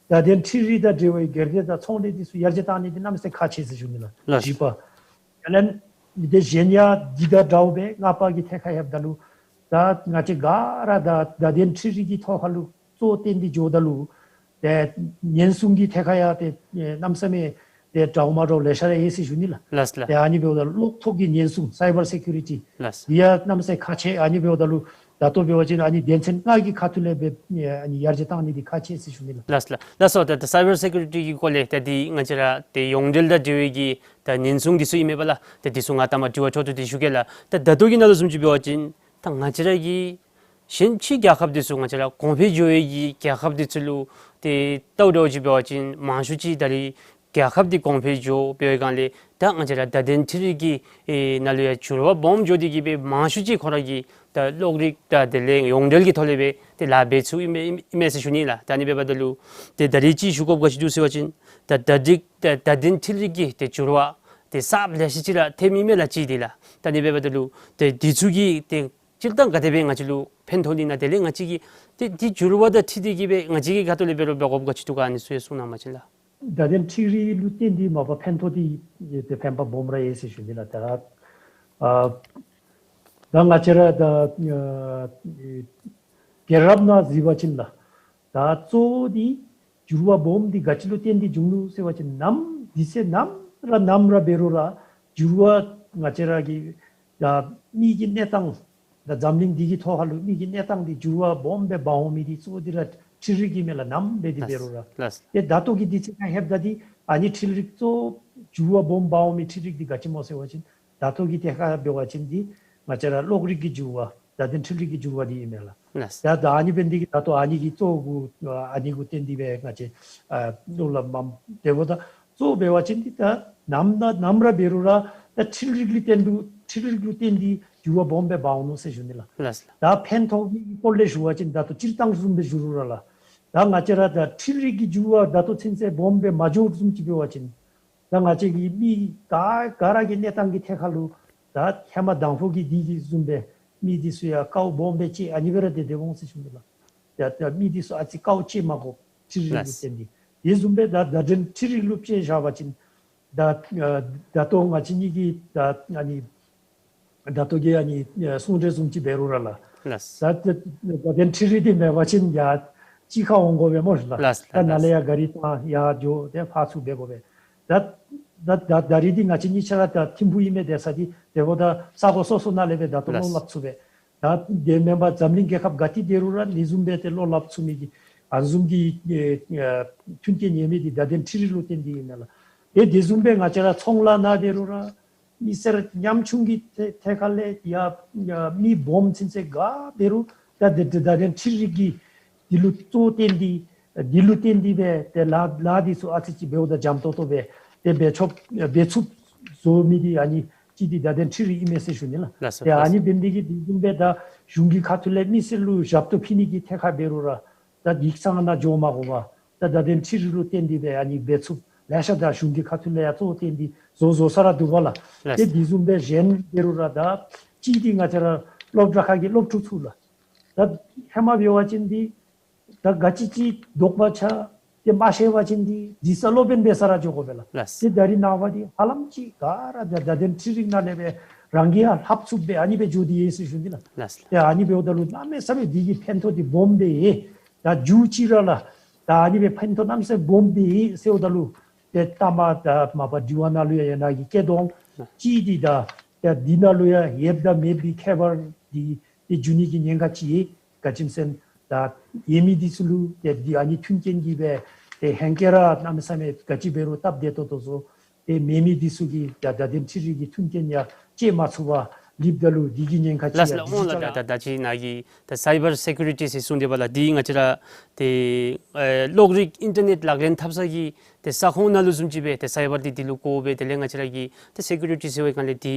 ད་དེ་ལས་འཕྲུལ་རིག་དང་འབྲེལ་བའི་སྒེར་སྡེ་དང་ཚོང་ལས་འདི་ཚུ་ཡར་རྒྱས་བཏང་ནི་འདི་གནམ་མེད་ས་མེད་ཁག་ཆེ་ཟེར་ཞུ་ནི་ལགས། ལགས། བཞི་པ། དེ་ལས་འདི་གཞན་ཡང་འདི་དང་འདྲཝ་སྦེ་ལྔ་པ་གི་ཐད་ཁར་ལྷོདཔ་ད་ལུ་ད་ང་བཅས་ག་ར་ད་ད་དེ་ལས་འཕྲུལ་རིག་གི་ཐོག་ཁར་ལུ་གཙོ་བོ་བཏོན་ཏེ་འགྱོཝ་ད་ལུ་ཏེ་ཉེན་སྲུང་གི་ཐད་ཁར་ཡང་ཏེ་གནམ་མེད་ས་མེད་ཏེ་འདྲཝ་མ་འདྲཝ་ལེ་ཤ་ར་ཡོད་ཟེར་ཞུ་ནི་ལགས། ལགས་ལགས། ཏེ་ཨ་ནི་འབདཝ་ད་གློག་ཐོག་གི་ཉེན་སྲུང་སའི་བར་སེ་ཀུ་རི་ཊི་ལགས། འདི་ཡང་གནམ་མེད་ས་མེད་ཁག་ཆེ། ཨ་ནི་འབདཝ་ད་ལུ་ད་ལྟོ་འབད་བ་ཅིན་ཨ་ནི་དོན་ཚན་ལྔ་གི་ཁ་ཐུག་ལས་སྦེ་ཨ་ནི་ཡར་རྒྱས་བཏང་ནི་འདི་ཁག་ཆེ་ཟེར་ཞུ་ནི་ལགས། ལགས་ལགས། ལགས་སོ། ད་ད་སའི་བར་སེ་ཀུ་རི་ཊི་གི་སྐོར་ལས་ད་འདི་ང་བཅས་ར་ཏེ་ཡོངས་འབྲེལ་དང་འབྲེལ་བའི་གི་ད་ཉེན་སྲུང་འདི་ཚུ་ཨིན་མས་པ་ལགས། ད་འདི་ཚུ་ང་ད་མ་དྲི་བ་ཅོག་ཏོ་འདི་ཞུ་གེ་ལགས། ད་ད་ལྟོ་གི་ནང་ལུ་བཟུམ་ཅིག་འབད་བ་ཅིན་ད་ང་བཅས་ར་གི་གཞན་ཕྱི་རྒྱལ་ཁབ་འདི་ཚུ་ང་བཅས་ར་གོང་འཕེལ་འགྱོ་བའི་གི་རྒྱལ་ཁབ་འདི་ཚུ་ལུ་ཏེ་ལྟཝ་ད་ཅིག་འབད་བ་ཅིན་མང་ཤོས་ཅིག་ད་རིས་ རྒྱལ་ཁབ་འདི་གོང་འཕེལ་འགྱོ་བའི་སྒང་ལས་ད་ང་བཅས་ར་བརྡ་དོན་འཕྲུལ་རིག་གི་ཨེ་ནང་ལུ་ཡང་འགྱུར་བ་སྦོམ་འགྱོ་སྟེ་གིས་སྦེ་མང་ཤོས་ཅིག་ཁོང་ར་གིས་ད་གློག་རིག་དང་དེ་ལས་ཡོངས་འབྲེལ་གྱི་ཐོག་ལས་སྦེ་ཏེ་ལཱ་འབད་ཚུགས་ཨིན་མས་ཨིན་མས་ཟེར་ཞུ་ནི་ལགས། ད་ཨ་ནི་འབདཝ་ད་ལུ་ཏེ་ད་རིས་ཅིག་ཞུ་དགོཔ་ག་ཅི་འདུག་ཟེར་བ་ཅིན་ད་ད་རིས་ད་བརྡ་དོན་འཕྲུལ་རིག་གི་ཏེ་འགྱུར་བ་ཏེ་གསརཔ་ལེ་ཤ་ཅིག་ར་ཐེབས་ཨིན་མས་ལགས་ཅིག་འདི་ལགས། ད་ཨ་ནི་འབདཝ་ད་ལུ་ཏེ་འདི་ཚུ་གིས་ཏེ་སྤྱིར་བཏང་ག་དེ་སྦེ་ང་བཅས་ལུ་ཕན་ཐོགས་ནི་ཨིན་ན། དེ་ལས་ང་བཅས་ཀྱིས་ཏེ་འདི་འགྱུར་བ་དང་འཁྲིལ་ཏེ་གིས་སྦེ་ང་བཅས་ཀྱི་ཁ་ཐུག་ལས་འབད་རུང་འབད་དགོཔ་ག་ཅི་འདུག་ག་ཨ་ནི་ཚུ་ཡང་གསུང་གནང་པ་ཅིན་ལགས། བརྡ་དོན་འཕྲུལ་རིག་ལུ་བརྟེན་ཏེ་མ་པ་ཕན་ཐོགས་འདི་ཏེ་ཕན་པ་སྦོམ་ར་ཡོད་ཟེར་ཞུ་ནི་ལགས། ད་ཨ་ད་ང་བཅས་ར་ད་ཨ་རྒྱལ་རབས་ནང་གཟིགས་པ་ཅིན་ལགས། ད་གཙོ་བོ་འདི་འགྱུར་བ་སྦོམ་འདི་ག་ཅི་ལུ་བརྟེན་ཏེ་བྱུང་ནུག་ཟེར་བ་ཅིན་ནམ་དུས་ཚོད་ནམ་ར་ནམ་ར་འབད་རུང་ར་འགྱུར་བ་ང་བཅས་ར་གི་ད་མི་གི་གནས་སྟངས་ད་འཛམ་གླིང་འདི་གི་ཐོག་ཁ་ལུ་མི་གི་གནས་སྟངས་འདི་འགྱུར་བ་སྦོམ་སྦེ་འབག་འོང་མི་འདི་གཙོ་བོ་འདི་ར་འཕྲུལ་རིག་གིས་མས་ལགས། ནམ་འབད་དེ་འབད་རུང་ར། ལགས། ཏེ་ད་ལྟོ་གི་དུས་ཚོད་ཁར་ལྷོདཔ་ད་འདི་ཨ་ནི་འཕྲུལ་རིག་གཙོ་བོ་འགྱུར་བ་སྦོམ་འབག་འོང་མི་འཕྲུལ་རིག་འདི་ག་ཅི་སྨོ་ཟེར་བ་ཅིན་ད་ལྟོ་གི་ཐད་ཁར་འབད་བ་ཅིན་འདི་ང་བཅས་ར་གློག་རིག་གི་འགྱུར་བ་བརྡ་དོན་འཕྲུལ་རིག་གི་འགྱུར་བ་འདི་ཨིན་མས་ལགས། ལགས། ད་ད་ཨ་ནི་འབད་ནི་འདི་གིས་ད་ལྟོ་ཨ་ནི་གི་གཙོ་བོ་གུ་ཨ་ནི་གུ་བརྟེན་ཏེ་སྦེ་ང་བཅས་ཨ་གློག་ལུ་མ་དེ་འབདཝ་ད་གཙོ་བོ་འབད་བ་ཅིན་འདི་ད་ནམ་ན་ནམ་ར་འབད་རུང་ར་ད་འཕྲུལ་རིག་ལུ་བརྟེན་ཏེ་འཕྲུལ་རིག་ལུ་བརྟེན་ཏེ་འགྱུར་བ་སྦོམ་སྦེ་འབག་འོང་ནུག་ཟེར་ཞུ་ནི་ལགས། ལགས། ད་ཕན་ཐོགས་ཀྱི་སྐོར་ལས་ཞུ་བ་ཅིན་ད་ལྟོ་སྤྱིར་བཏང་བཟུམ་སྦེ་ཞུ་རུང་ར་ལགས། ད་ང་བཅས་ར་ད་འཕྲུལ་རིག་གི་འགྱུར་བ་ད་ལྟོ་ཚུན་ཚོད་སྦོམ་སྦེ་མ་འགྱོ་བཟུམ་ཅིག་འབད་བ་ཅིན་ད་ང་བཅས་ཀྱི་མི་ག་ག་ར་གི་གནས་སྟངས་ཀྱི་ཐད་ཁར་ལུ་ད་ཧེ་མ་དང་ཕུ་གི་འདི་གི་བཟུམ་སྦེ་མི་འདི་ཚུ་ཡང་དཀའཝ་སྦོམ་སྦེ་སྤྱད་ཨ་ནི་སྦེ་ར་ཏེ་སྡོད་འོང་ཟེར་ཞུ་ནི་ལགས། ད་ད་མི་འདི་ཚུ་ཨ་ཙི་དཀའཝ་སྤྱད་མ་དགོ་འཕྲུལ་རིག་ལུ་ལགས། བརྟེན་ཏེ། དེ་བཟུམ་སྦེ་ད་བརྡ་དོན་འཕྲུལ་རིག་ལུ་དཔྱེ་བཞག་པ་ཅིན་ད་ཨ་ད་ལྟོ་ང་བཅས་གཉིས་ཀྱིས་ད་ཨ་ནི་ད་ལྟོ་གི་ཨ་ནི་ཨ་གསུང་གྲོས་བཟུམ་ཅིག་འབད་རུང་ར་ལགས། ལགས། ད་ད་ད་བརྡ་དོན་འཕྲུལ་རིག་འདི་མེད་པ་ཅིན་ཡར་གཅིག་ཁར་འོང་དགོ་པས་སྨོ་ལགས། ལགས། ད་ནཱ་ལས་ཡར་གཱ་རི་བཏང་ཡར་འགྱོ་སྟེ་ཕར་ཚུར་འབད་དགོ་པས། ད་ད་ད་ད་རིས་འདི་ང་བཅས་གཉིས་ཆ་ར་ད་ཐིམ་ཕུག་ཨིན་མས། དེ་ས་འདི་དེ་འབདཝ་ད་ས་གོ་སོ་སོ་ནང་ལས་སྦེ་ད་ལྟོ་ལགས། གློག་སླབ་ཚུགས་པས། ད་དེ་མེན་པར་འཛམ་གླིང་རྒྱལ་ཁབ་ག་ཏེ་སྡོད་རུང་ར་ལེགས་ཤོམ་སྦེ་ཏེ་གློག་སླབ་ཚུགས་མི་གི་ཨ་ནི་བཟུམ་གྱི་ཨེ་ཨེ་མཐུན་རྐྱེན་ཡོད་མི་འདི་བརྡ་དོན་འཕྲུལ་རིག་ལུ་བརྟེན་ཏེ་ཨིན་མས་ལགས། ཏེ་དེ་བཟུམ་སྦེ་ང་བཅས་ར་ཚོང་ལཱ་ནང་སྡོད་རུང་ར་མི་སེར་ཉམ་ཆུང་གི་ཐད་ཐད་ཁར་ལས་ཡང་ཡང་མི་སྦོམ་ཚུན་ཚོད་ག་འབད་རུང་ད་དེ་དེ་བརྡ་དོན་འཕྲུལ་རིག་གི་འདི་ལུ་གཙོ་བོ་བརྟེན་ཏེ་འདི་ལུ་བརྟེན་ཏེ་སྦེ་ཏེ་ལཱ་ལཱ་འདི་ཚུ་ཨ་ཙི་ཅིག་འབདཝ་ད་འཇམ་ཏོག་ཏོ་སྦེ་ཏེ་འབད་ཆོགཔ་འབད་ཚུགསཔ་བཟོ་མི་འདི་ཨ་ནི་ཅིག་འདི་བརྡ་དོན་འཕྲུལ་རིག་ཨིན་མས་ཟེར་ཞུ་ནི་ལགས། ལགས་སོ། ཏེ་ཨ་ནི་འབད་ནི་འདི་གིས་དེ་བཟུམ་སྦེ་ད་གཞུང་གི་ཁ་ཐུག་ལས་མི་སེར་ལུ་ཞབས་ཏོག་ཕུལ་ནི་གི་ཐད་ཁར་འབད་རུང་ར་ད་ཡིག་ཚང་ནང་འགྱོ་མ་དགོ་པར་ད་བརྡ་དོན་འཕྲུལ་རིག་ལུ་བརྟེན་ཏེ་སྦེ་ཨ་ནི་འབད་ཚུགསཔ་ལེ་ཤ་ད་གཞུང་གི་ཁ་ཐུག་ལས་ཡང་གཙོ་བོ་བརྟེན་ཏེ་བཟོ་བཟོ་ས་ར་འདུག་པ་ལགས། ལགས་སོ། ཏེ་དེ་བཟུམ་སྦེ་གཞན་འབད་རུང་ར་ད་ཅིག་འདི་ང་བཅས་ར་སློབ་གྲྭ་ཁག་གི་སློབ་ཕྲུག་ཚུ་ལགས། ད་ཧེ་མ་འབད་བ་ཅིན་འདི་ད་ག་ཅི་ཅིག་དོགས་པ་ཆགས་ཏེ་མ་ཤེས་པ་ཅིན་འདི་འདི་ས་སློབ་དཔོན་འབད་ས་ར་འགྱོ་དགོ་པས་ལགས། ལགས། ཏེ་ད་རིས་ནངས་པ་འདི་ཧ་ལམ་ཅིག་ག་ར་ད་བརྡ་དོན་འཕྲུལ་རིག་ནང་ལས་སྦེ་རང་གིས་ཡང་ལྷབ་ཚུགསཔ་སྦེ་ཨ་ནི་སྦེ་འགྱོ་སྟེ་ཡོད་ཟེར་ཞུ་ནི་ལགས། ལགས། ཏེ་ཨ་ནི་འབདཝ་ད་ལུ་གནམ་མེད་ས་མེད་འདི་གི་ཕན་ཐོགས་འདི་སྦོམ་སྦེ་ཡོད། ད་མཇུག་ཅིག་ར་ལགས་ད་ཨ་ནི་སྦེ་ཕན་ཐོགས་གནམ་མེད་ས་མེད་སྦོམ་སྦེ་ཡོད་ཟེརཝ་ད་ལུ་ཏེ་ལྟ་མ་ད་མ་པ་དྲི་བ་ནང་ལུ་ཡང་ཡང་ན་གི་སྐད་གཏོང་ཅིག་འདི་ད་ད་འདི་ནང་ལུ་ཡང་ཡོདཔ་དང་མེདཔ་གི་ཁྱད་པར་འདི་ཏེ་འགྱུར་ནི་གི་ཉེན་ཁ་ཅིག་ཡོད། ག་ཅི་སྨོ་ཟེར་ན་ད་ཡོད་མི་འདི་ཚུ་ལུ་ཏེ་འདི་ཨ་ནི་མཐུན་རྐྱེན་གྱིས་སྦེ་ཏེ་ཧེང་སྐལ་ར་གནམ་མེད་ས་མེད་ག་ཅི་འབད་རུང་སྟབས་བདེ་ཏོག་ཏོ་བཟོ། ཏེ་མེད་མི་འདི་ཚུ་གིས་ད་བརྡ་དོན་འཕྲུལ་རིག་གི་མཐུན་རྐྱེན་ཡང་སྤྱད་མ་ཚུགས་པར་ལུསཔ་ད་ལུ་འདི་གི་ཉེན་ཁ་ཅིག་ལགས་ཡང་ལགས། འདི་སྨོ་ཅིག་ལགས། ད་ད་ད་ཅི་ནཱ་གིས་ད་སའི་བར་སེ་ཀུ་རི་ཊི་ཟེར་གསུངས་ཏེ་འབདཝ་ལགས། འདི་ང་བཅས་ར་ཏེ་ཨེ་གློག་རིག་ཨིན་ཊར་ནེཊ་ལག་ལེན་འཐབ་ས་གི་ཏེ་ས་ཁོངས་ནང་ལུ་བཟུམ་ཅིག་སྦེ་ཏེ་སའི་བར་འདི་འདི་ལུ་གོ་སྦེ་དེ་ལས་ང་བཅས་ར་གིས་ཏེ་སེ་ཀུ་རི་ཊི་ཟེར་བའི་སྒང་ལས་འདི་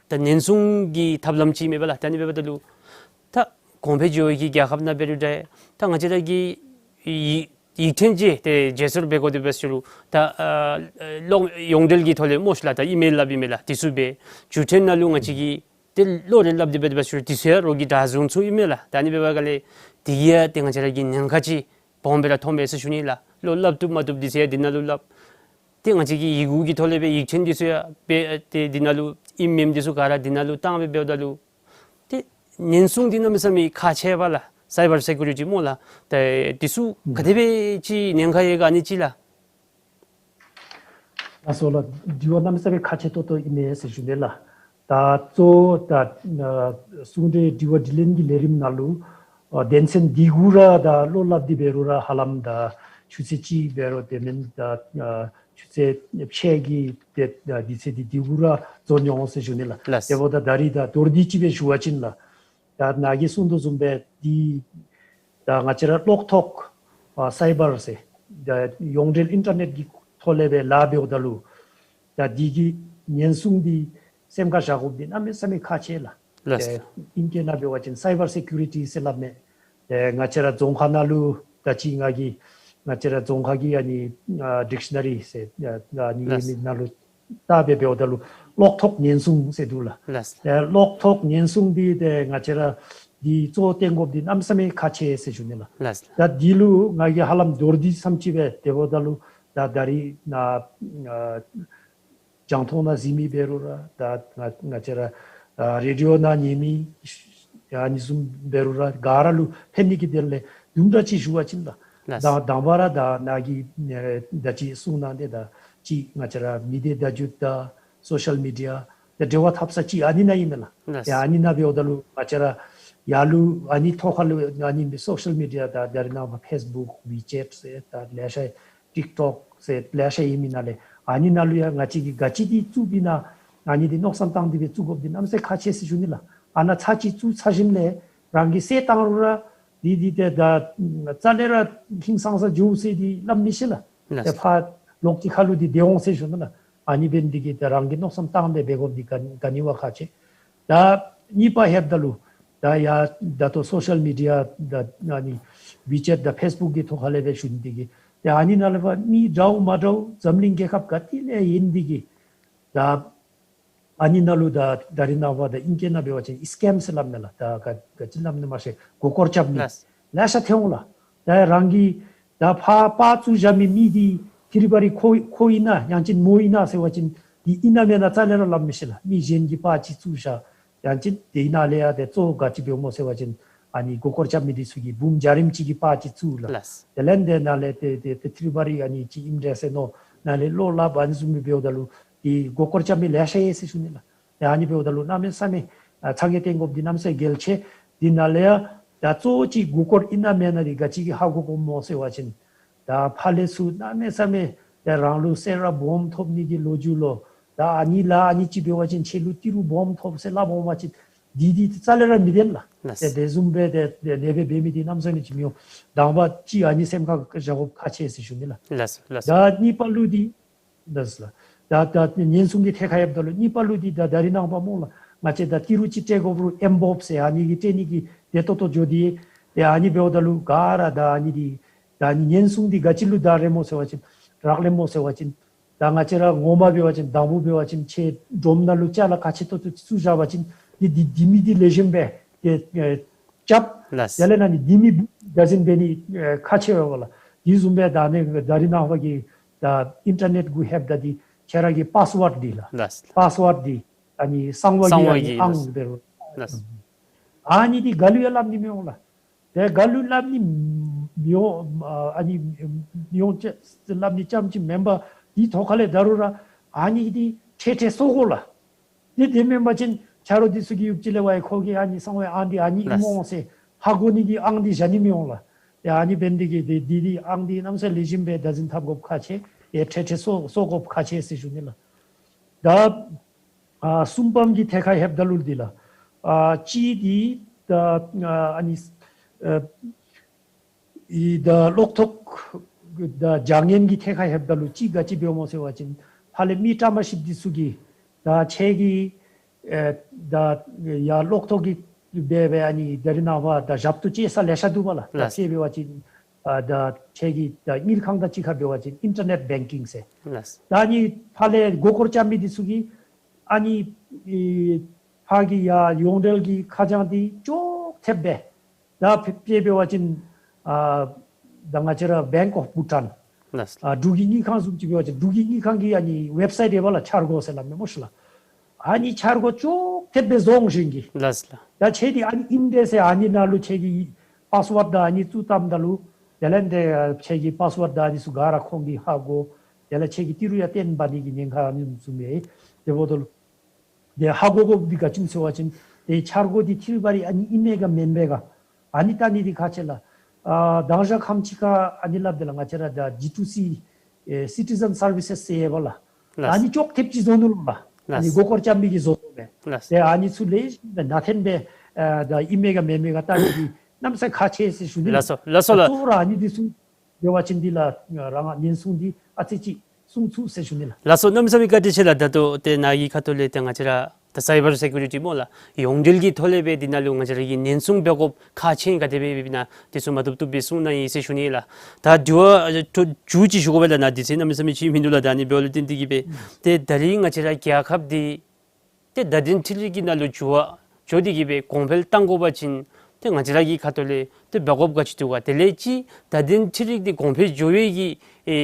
ད་ཉེན་སྲུང་གི་ཐབས་ལམ་ཅིག་མེན་པ་ལགས། ད་ཨ་ནི་འབདཝ་ད་ལུ་ད་གོང་འཕེལ་འགྱོ་བའི་གི་རྒྱལ་ཁབ་ནང་འབད་རུང་འདྲ་ད་ང་བཅས་ར་གིས་ཡིག་ཡིག་ཕྲེང་ཅིག་ཏེ་བརྗེ་སོར་འབད་དགོ་དེ་འབད་ཞུ་རུང་ད་ཨ་གློག་ཡོངས་འབྲེལ་གྱི་ཐོག་ལས་སྨོ་ཤིག་ལགས། ད་ཨི་མེལ་སླབ་ཨིན་མས་ལགས། འདི་ཚུ་སྦེ་འགྱུར་ཕྲན་ནང་ལུ་ང་བཅས་ཀྱིས་ཏེ་གློག་རེ་སླབ་དེ་འབད་དེ་འབད་ཞུ་རུང་འདི་ཚུ་ཡང་རོགས་ཀྱིས་དྲག་བཟུང་ཚུགས་ཨིན་མས་ལགས། ད་ཨ་ནི་འབདཝ་སྒང་ལས་འདི་གིས་ཡང་ཏེ་ང་བཅས་ར་གི་ཉེན་ཁ་ཅིག་སྦོམ་སྦེ་ར་མཐོངམ་མས་ཟེར་ཞུ་ནི་ལགས། གློག་སླབ་བཏུབ་མ་བཏུབ་འདི་ཚུ་ཡང་འདི་ནང་ལུ་སླབ། ཏེ་ང་བཅས་ཀྱི་ཡི་གུ་གི་ཐོག་ལས་སྦེ་ཡིག་ཕྲེང་འདི་ཚུ་ཡང་སྦེ་ཏེ་འདི་ནང་ལུ་ཨི་མེལ་འདི་ཚུ་ག་ར་འདི་ནང་ལུ་བཏང་སྦེ་འབདཝ་ད་ལུ་ཏེ་ཉེན་སྲུང་འདི་གནམ་མེད་ས་མེད་ཁག་ཆེ་བས་ལགས། སའི་བར་སེ་ཀུ་རི་ཊི་སྨོ་ལགས། ཏེ་འདི་ཚུ་ག་དེ་སྦེ་ཅིག་ཉེན་ཁ་ཡོད་ག་ཨ་ནི་ཅིག་ལགས། ལགས་སོ་ལགས། དྲི་བ་གནམ་མེད་ས་མེད་ཁག་ཆེ་ཏོག་ཏོ་ཨིན་མས་ཟེར་ཞུ་ནི་ལགས། ད་གཙོ་བོ་ད་ཨ་གསུང་གྲོས་དྲི་བ་དྲིས་ལན་གྱི་ལས་རིམ་ནང་ལུ་ཨ་དོན་ཚན་འདི་གུ་ར་ད་བློ་སླབ་སྟེ་འབད་རུང་ར་ཧ་ལམ་ད་ཆུ་ཚོད་གཅིག་འབད་རུང་དེ་མེན་ད་ཨ་ཆུ་ཚོད་ཕྱེད་ཀྱི་ཏེ་ཨ་དུས་ཚོད་འདི་འདི་གུ་ར་རྫོགས་འོང་ཟེར་ཞུ་ནི་ལགས། ལགས། དེ་འབདཝ་ད་ད་རིས་ད་མདོར་བསྡུས་ཅིག་སྦེ་ཞུ་བ་ཅིན་ལགས། ད་ནཱ་གིས་གསུངས་དོ་བཟུམ་སྦེ་འདི་ད་ང་བཅས་ར་གློག་ཐོག་ཨ་སའི་བར་ཟེར་ད་ཡོངས་འབྲེལ་ཨིན་ཊར་ནེཊ་ཀྱི་ ཐོག་ལས་སྦེ་ལཱ་འབདཝ་ད་ལུ་ད་འདི་གི་ཉེན་སྲུང་འདི་སེམས་ཁར་བཞག་དགོཔ་འདི་གནམ་མེད་ས་མེད་ཁག་ཆེ་ལགས། ལགས། ཏེ་ཨིང་སྐད་ནང་འབད་བ་ཅིན་སའི་བར་སེ་ཀུ་རི་ཊི་ཟེར་སླབ་མས། ཏེ་ང་བཅས་ར་རྫོང་ཁ་ནང་ལུ་ད་ཅི་ང་གིས་ང་བཅས་ར་རྫོང་ཁ་གི་ཨ་ནི་ཨ་ཌིག་ཤ་ན་རི་ཟེར་ཨ་ཨ་ནི་ལགས། ནང་ལུ་བལྟ་སྦེ་འབདཝ་ད་ལུ་གློག་ཐོག་ཉེན་སྲུང་ཟེར་འདུག་ལགས། ལགས། ཏེ་གློག་ཐོག་ཉེན་སྲུང་འདི་ཏེ་ང་བཅས་ར་འདི་གཙོ་བོ་བཏོན་དགོཔ་འདི་གནམ་མེད་ས་མེད་ཁག་ཆེ་ཟེར་ཞུ་ནི་ལགས། ལགས། ད་འདི་ལུ་ང་གིས་ཧ་ལམ་མདོར་བསྡུས་ཙམ་ཅིག་སྦེ་དེ་འབདཝ་ད་ལུ་ད་ད་རིས་ནཱ་ཨ་རྒྱང་མཐོང་ནང་གཟིགས་མི་འབད་རུང་ར་ད་ང་ང་བཅས་ར་ཨ་རེ་ཌི་ཡོ་ནང་ཉན་མི་ཨ་ནི་བཟུམ་འབད་རུང་ར་ག་ར་ལུ་ཕན་ནི་གི་དོན་ལས་དུམ་གྲ་ཅིག་ཞུ་བ་ཅིན་ལགས། ལགས། ད་དང་པ་ར་ད་ནཱ་གིས་ཨེ་ད་ཅི་གསུང་གནང་སྟེ་ད་ཅི་ང་བཅས་ར་མི་སྡེ་བརྡ་བརྒྱུད་དང་སོ་ཤལ་མི་ཌི་ཡ་དང་འབྲེལ་བ་འཐབ་ས་ཅིག་ཨ་ནི་ནང་ཨིན་མས་ལགས། ལགས། ཡ་ཨ་ནི་ནང་འབདཝ་ད་ལུ་ང་བཅས་ར་ཡར་ལུ་ཨ་ནི་ཐོག་ཁ་ལུ་ཨ་ནི་སོ་ཤལ་མི་ཌི་ཡ་དང་ད་རེས་ནངས་པ་ཕེསི་བུཀ་ཝི་ཅེཊ་ཟེར་ད་ལེ་ཤ་ཊིཀ་ཊོཀ་ཟེར་ལེ་ཤ་ཨིན་མི་ནང་ལས་ཨ་ནི་ནང་ལུ་ཡང་ང་བཅས་ཀྱིས་ག་ཅི་འདི་བཙུགསཔ་ཨིན་ན་ཨ་ནི་འདི་མནོ་བསམ་བཏང་སྟེ་སྦེ་བཙུགས་དགོཔ་འདི་གནམ་མེད་ས་མེད་ཁག་ཆེ་ཟེར་ཞུ་ནི་ལགས། ཨ་ནཱ་ཚར་གཅིག་བཙུགས་ཚར་ཞིནམ་ལས་རང་གིས་བསད་བཏང་རུང་ར་འདི་འདི་ཏེ་ད་རྩ་ལས་ར་ཧིང་སངས་ས་འགྱོ་ཟེར་འདི་སླབ་མི་ཤེས་ལགས། ལགས། ཏེ་ཕར་ལོག་སྟེ་ཁ་ལུ་འདི་སྡོད་འོང་ཟེར་ཞུ་ནི་ལགས། ཨ་ནི་འབད་ནི་འདི་གིས་ཏེ་རང་གིས་མནོ་བསམ་བཏང་སྦེ་འབད་དགོཔ་འདི་ག་ག་ནི་བ་ཁག་ཆེ། ད་གཉིས་པ་ལྷོདཔ་ད་ལུ་ད་ཡ་ད་ལྟོ་སོ་ཤལ་མི་ཌི་ཡ་ད་ཨ་ནི་ཝི་ཅེཊ་དང་ཕེསི་བུཀ་གི་ཐོག་ཁ་ལས་སྦེ་ཞུ་ནི་འདི་གིས་ཏེ་ཨ་ནི་ནང་ལས་ཕར་མི་འདྲཝ་མ་འདྲཝ་འཛམ་གླིང་རྒྱལ་ཁབ་ག་ཏེ་ལས་ཡོད་ནི་འདི་གིས་ད་ཨ་ནི་ནང་ལུ་ད་ད་རེས་ནངས་པ་ད་ཨིང་སྐད་ནང་འབད་བ་ཅིན་སི་ཀེམ་ཟེར་སླབ་མས་ལགས། ད་ག་ག་ཅི་སླབ་ནི་མ་ཤེས། མགུ་སྐོར་རྐྱབ་མི་ལགས། ལེ་ཤ་ཐོན་འོང་ལགས། ད་རང་གི་ད་ཕར་པར་བཙུགས་བཞག་མི་མི་འདི་ཐི་རི་བ་རི་ཁོ་ཁོ་ཨིན་ན་ཡང་ཅིན་མོ་ཨིན་ན་ཟེར་བ་ཅིན་འདི་ཨིན་ན་མེན་ན་རྩ་ལས་ར་སླབ་མི་ཤེས་ལགས། མི་གཞན་གྱིས་པར་ཅིག་བཙུགས་བཞག་ཡང་ཅིན་དེ་ནང་ལས་ཡང་ཏེ་གཙོ་བོ་ག་ཅི་འབདཝ་སྨོ་ཟེར་བ་ཅིན་ཨ་ནི་མགུ་སྐོར་རྐྱབ་མི་འདི་ཚུ་གིས་འབུམ་བརྒྱ་རིམ་ཅིག་གི་པར་ཅིག་བཙུགས་ལགས། ལགས། དེ་ལས་དེ་ནང་ལས་ཏེ་ཏེ་ཏེ་ཐི་རི་བ་རི་ཨ་ནི་ཅིག་ཨིནམ་འདྲས་ཟེར་མནོ་ནང་ལས་བློ་སླབ་ཨ་ནི་བཟུམ་སྦེ་འབདཝ་ད་ལུ་འདི་མགུ་སྐོར་རྐྱབ་མི་ལེ་ཤ་ཡོད་ཟེར་ཞུ་ནི་ལགས། ཡ་ཨ་ནི་འབདཝ་ད་ལུ་གནམ་མེད་ས་མེད་ཨ་ཚ་གྱང་བཏོན་དགོཔ་འདི་གནམ་མེད་ས་མེད་གལ་ཆེ། འདི་ནང་ལས་ཡང་ད་གཙོ་བོ་ཅིག་མགུ་སྐོར་ཨིན་ན་མེན་ན་འདི་ག་ཅི་གིས་ཧ་གོ་དགོཔ་སྨོ་ཟེར་བ་ཅིན་ད་ཕར་ལས་ཚུར་གནམ་མེད་ས་མེད་ད་རང་ལུ་གསོལ་རས་སྦོམ་ཐོབ་ནི་གི་ལོ་རྒྱུས་ལུ་ད་ཨ་ནི་ལཱ་ཨ་ནི་ཅིག་འབད་བ་ཅིན་ཁྱེད་ལུ་ཏི་རུ་སྦོམ་ཐོབ་ཟེར་སླབ་འོང་བ་ཅིན་འདི་འདི་རྩ་ལས་ར་མི་བདེན་ལགས། ལགས། ཏེ་དེ་བཟུམ་སྦེ་ཏེ་ཏེ་ལེགས་སྦེ་འབད་མི་འདི་གནམ་མེད་ས་མེད་ཅིག་མི་འོང་། དང་པ་ཅིག་ཨ་ནི་སེམས་ཁར་བཞག་དགོཔ་ཁག་ཆེ་ཟེར་ཞུ་ནི་ལགས། ལགས་ལགས། ད་གཉིས་པ་ལུ་འདི་ལགས་ལགས། ད་ད་ཉེན་སྲུང་གི་ཐད་ཁར་ལྷོདཔ་ད་ལུ་གཉིས་པ་ལུ་འདི་ད་ད་རེས་ནངས་པ་སྨོ་ལགས། ང་བཅས་ད་ཏི་རུ་ཅིག་སྤྲོད་དགོ་རུང་ཨེམ་བོབ་ཟེར་ཨ་ནི་གིས་སྤྲོད་ནི་གི་བདེ་ཏོག་ཏོ་འགྱོ་སྟེ། ཏེ་ཨ་ནི་འབདཝ་ད་ལུ་ག་ར་ད་ཨ་ནི་འདི་ད་ཨ་ནི་ཉེན་སྲུང་འདི་ག་ཅི་ལུ་བདའ་རེ་སྨོ་ཟེར་བ་ཅིན་རག་ལས་སྨོ་ཟེར་བ་ཅིན་ད་ང་བཅས་ར་ངོ་མ་འབད་བ་ཅིན་དང་པོ་འབད་བ་ཅིན་ཁྱེད་སྒྲོམ་ནང་ལུ་ཅ་ལ་ག་ཅི་ཏོག་ཏོ་བཙུགས་བཞག་པ་ཅིན་འདི་འདི་འདི་མི་འདི་ལེགས་ཤོམ་སྦེ་ཏེ་ཨེ་རྐྱབ། ལགས། དེ་ལས་ནཱ་ནི་འདི་མི་བདག་འཛིན་འབད་ནི་ཨེ་ཁག་ཆེ་བས་ལགས། འདི་བཟུམ་སྦེ་ད་ནི་ད་རེས་ནངས་པ་གི་ད་ཨིན་ཊར་ནེཊ་གུ་ལྷོདཔ་ད་འདི་ཁྱེད་ར་གི་པཱསི་ཝརཌ་འདི་ལགས། ལགས། པཱསི་ཝརཌ་འདི་ཨ་ནི་གསང་བ་གི་གསང་བ་ཨ་ནི་གི་ཨང་ལགས། འབད་རུང་ལགས། ཨ་ནི་འདི་ག་ལུ་ཡང་སླབ་ནི་མི་འོང་ལགས། ཏེ་ག་ལུ་སླབ་ནི་མི་འོང་ཨ་ནི་མི་འོང་ཅེས་སླབ་ནི་རྐྱངམ་ཅིག་མེན་པར་འདི་ཐོག་ཁ་ལས་ད་རུང་ར་ཨ་ནི་འདི་ཁྲལ་ཁྲལ་གསོ་དགོ་ལགས། འདི་དེ་མེན་པ་ཅིན་ཆ་རོགས་འདི་ཚུ་གིས་ཡུདཔ་ཅིག་ལས་འབད་ཁོ་གིས་ཨ་ནི་གསང་བའི་ཨང་འདི་ཨ་ནི་ཨིན་སྨོ་ཟེར་ཧ་གོ་ནི་གི་ཨང་འདི་བཞག་ནི་མི་འོང་ལགས། ཡ་ཨ་ནི་འབད་ནི་འདི་གིས་འདི་འདི་འདི་ཨང་འདི་གནམ་མེད་ས་མེད་ལེགས་ཤོམ་སྦེ་བདག་འཛིན་འཐབ་དགོཔ་ཁག་ཆེ། ཡ་ཁྲལ་ཁྲལ་གསོ་གསོ་དགོཔ་ཁག་ཆེ་ཟེར་ཞུ་ནི་ལགས། ད་ཨ་གསུམ་པམ་གི་ཐད་ཁར་ལྷོདཔ་ད་ལུ་འདི་ལགས། ཨ་གཅིག་འདི་ད་ཨ་ཨ་ནི་ཨ་ཨི་ད་གློག་ཐོག་ད་བྱ་ངན་གྱི་ཐད་ཁར་ལྷོདཔ་ད་ལུ་གཅིག་ག་ཅི་འབདཝ་སྨོ་ཟེར་བ་ཅིན་ཕར་ལས་མི་ཊར་མ་ཤིཔ་འདི་ཚུ་གིས་ད་ཁྱེད་ཀྱི་ཨེ་ད་ཡ་གློག་ཐོག་གི་འབད་འབད་ཨ་ནི་ད་རེས་ནངས་པ་ད་ཞབས་ཏོག་སྤྱོད་ས་ལེ་ཤ་འདུག་པ་ལགས། ད་ལགས། ཁྱེད་འབད་བ་ཅིན་ཨ་ད་ཁྱེད་ཀྱི་ད་དངུལ་ཁང་དང་གཅིག་ཁར་འབད་བ་ཅིན་ཨིན་ཊར་ནེཊ་བེང་ཀིང་ཟེར། ལགས། ད་ཨ་ནི་ཕར་ལས་མགུ་སྐོར་རྐྱབ་མི་འདི་ཚུ་གིས་ཨ་ནི་ཨེ་ཕར་གྱི་ཡ་ཡོངས་འབྲེལ་གྱི་ཁ་བྱང་འདི་ཅོག་འཐདཔ་སྦེ་ད་ཕེ་ཕེ་འབད་བ་ཅིན་ཨ་ད་ང་བཅས་ར་བེང་ཀོ་ཨོཕ་བྷུ་ཊཱན་ལགས། ཨ་འབྲུག་གི་དངུལ་ཁང་བཟུམ་ཅིག་འབད་བ་ཅིན་འབྲུག་གི་དངུལ་ཁང་གི་ཨ་ནི་ཝེབ་སའིཊ་ཡོད་པ་ལགས། འཆར་སྒོ་ཟེར་སླབ་མས་སྨོ་ཤི་ལགས། ཨ་ནི་འཆར་སྒོ་ཅོག་འཐདཔ་སྦེ་བཟོ་འོང་ཤིང་གི། ལགས་ལགས། ད་ཁྱེད་འདི་ཨ་ནི་ཨིན་ཏེ་ཟེར་ཨ་ནི་ནང་ལུ་ཁྱེད་ཀྱི་པཱསི་ཝརཌ་དང་ཨ་ནི་བཙུགས་བཏངམ་ད་ལུ་དེ་ལས་ཏེ་ཁྱེད་ཀྱི་པཱསི་ཝརཌ་དང་ཨ་ནི་ཚུ་ག་ར་ཁོང་གིས་ཧ་གོ། དེ་ལས་ཁྱེད་ཀྱི་ཏི་རུ་ཡང་བཏོན་འབག་ནི་གི་ཉེན་ཁ་ཨ་ནི་བཟུམ་ཡོད། དེ་འབདཝ་ད་ལུ་ཏེ་ཧ་གོ་དགོཔ་འདི་ག་ཅི་སྨོ་ཟེར་བ་ཅིན་ཏེ་འཆར་སྒོ་འདི་ཐིལ་བ་རི་ཨ་ནི་ཨིན་མས་ག་མེན་པས་ག། ཨ་ནི་བལྟ་ནི་འདི་ཁག་ཆེ་ལགས། ཨ་དང་ཞག་ཁམས་ཅིག་ཁར་ཨ་ནི་སླབ་དེས་ལགས། ང་བཅས་ར་ད་ཇི་ཊུ་སི་ཨེ་སི་ཊི་ཟན་སར་བི་སེས་ཟེར་ཡོད་པ་ལགས། ལགས། ཨ་ནི་ཅོག་འཐདཔ་ཅིག་བཟོ་ནུག་ལགས། ཨ་ནི་ལགས། མགུ་སྐོར་རྐྱབ་མི་གིས་བཟོ་དོ་མས། ལགས། ཏེ་ཨ་ནི་ཚུ་ལེགས་ཤོམ་སྦེ་ནན་ཏན་སྦེ་ཨ་ད་ཨིན་མས་ག་མེན་མས་ག་བལྟ་ནི་འདི་གནམ་མེད་ས་མེད་ཁག་ཆེ་ཟེར་ཞུ་ནི། ལགས་སོ་ལགས་སོ་ལགས། གཙོ་བོ་ར་ཨ་ནི་འདི་ཚུ་འབད་བ་ཅིན་འདི་ལགས་རང་ཉེན་སྲུང་འདི་ཨ་ཙི་ཅིག་ གསུང་ཚུགས་ཟེར་ཞུ་ནི་ལགས། ལགས་སོ། གནམ་མེད་ས་མེད་བཀའ་དྲིན་ཆེ་ལགས། ད་ལྟོ་ཏེ་ནཱ་གི་ཁ་ཐུག་ལས་ཏེ་ང་བཅས་ར་ད་སའི་བར་སེ་ཀུ་རི་ཊི་སྨོ་ལགས། ཡོངས་འབྲེལ་གྱི་ཐོག་ལས་སྦེ་འདི་ནང་ལུ་ང་བཅས་ར་གིས་ཉེན་སྲུང་འབད་དགོཔ་ཁག་ཆེ་ག་དེ་སྦེ་ཡོདཔ་ཨིན་ན་དེ་ཚུ་མ་བཏུབ་བཏུབ་སྦེ་གསུང་གནང་ཡི་ཟེར་ཞུ་ནི་ལགས། ད་དྲི་བ་ཨ་ཏོ་མཇུག་ཅིག་ཞུ་དགོ་པས་ལགས། ནཱ་དུས་ཚོད་གནམ་མེད་ས་མེད་ཅིག་མིན་འདུག་ལགས། ད་ཨ་ནི་འབདཝ་ལས་བརྟེན་ཏེ་གིས་སྦེ་ཏེ་ད་རིས་ང་བཅས་ར་རྒྱལ་ཁབ་འདི་ཏེ་བརྡ་དོན་འཕྲུལ་རིག་གི་ནང་ལུ་འགྱུར་བ་འགྱོ་སྟེ་གིས་སྦེ་གོང་འཕེལ་གཏང་དགོ་པ་ཅིན་ཏེ་ང་བཅས་ར་གི་ཁ་ཐུག་ལས་ཏེ་འབད་དགོཔ་ག་ཅི་འདུག་ག། དེ་ལས་ཅིག་བརྡ་དོན་འཕྲུལ་རིག་འདི་གོང་འཕེལ་འགྱོ་བའི་གི་ཨེ་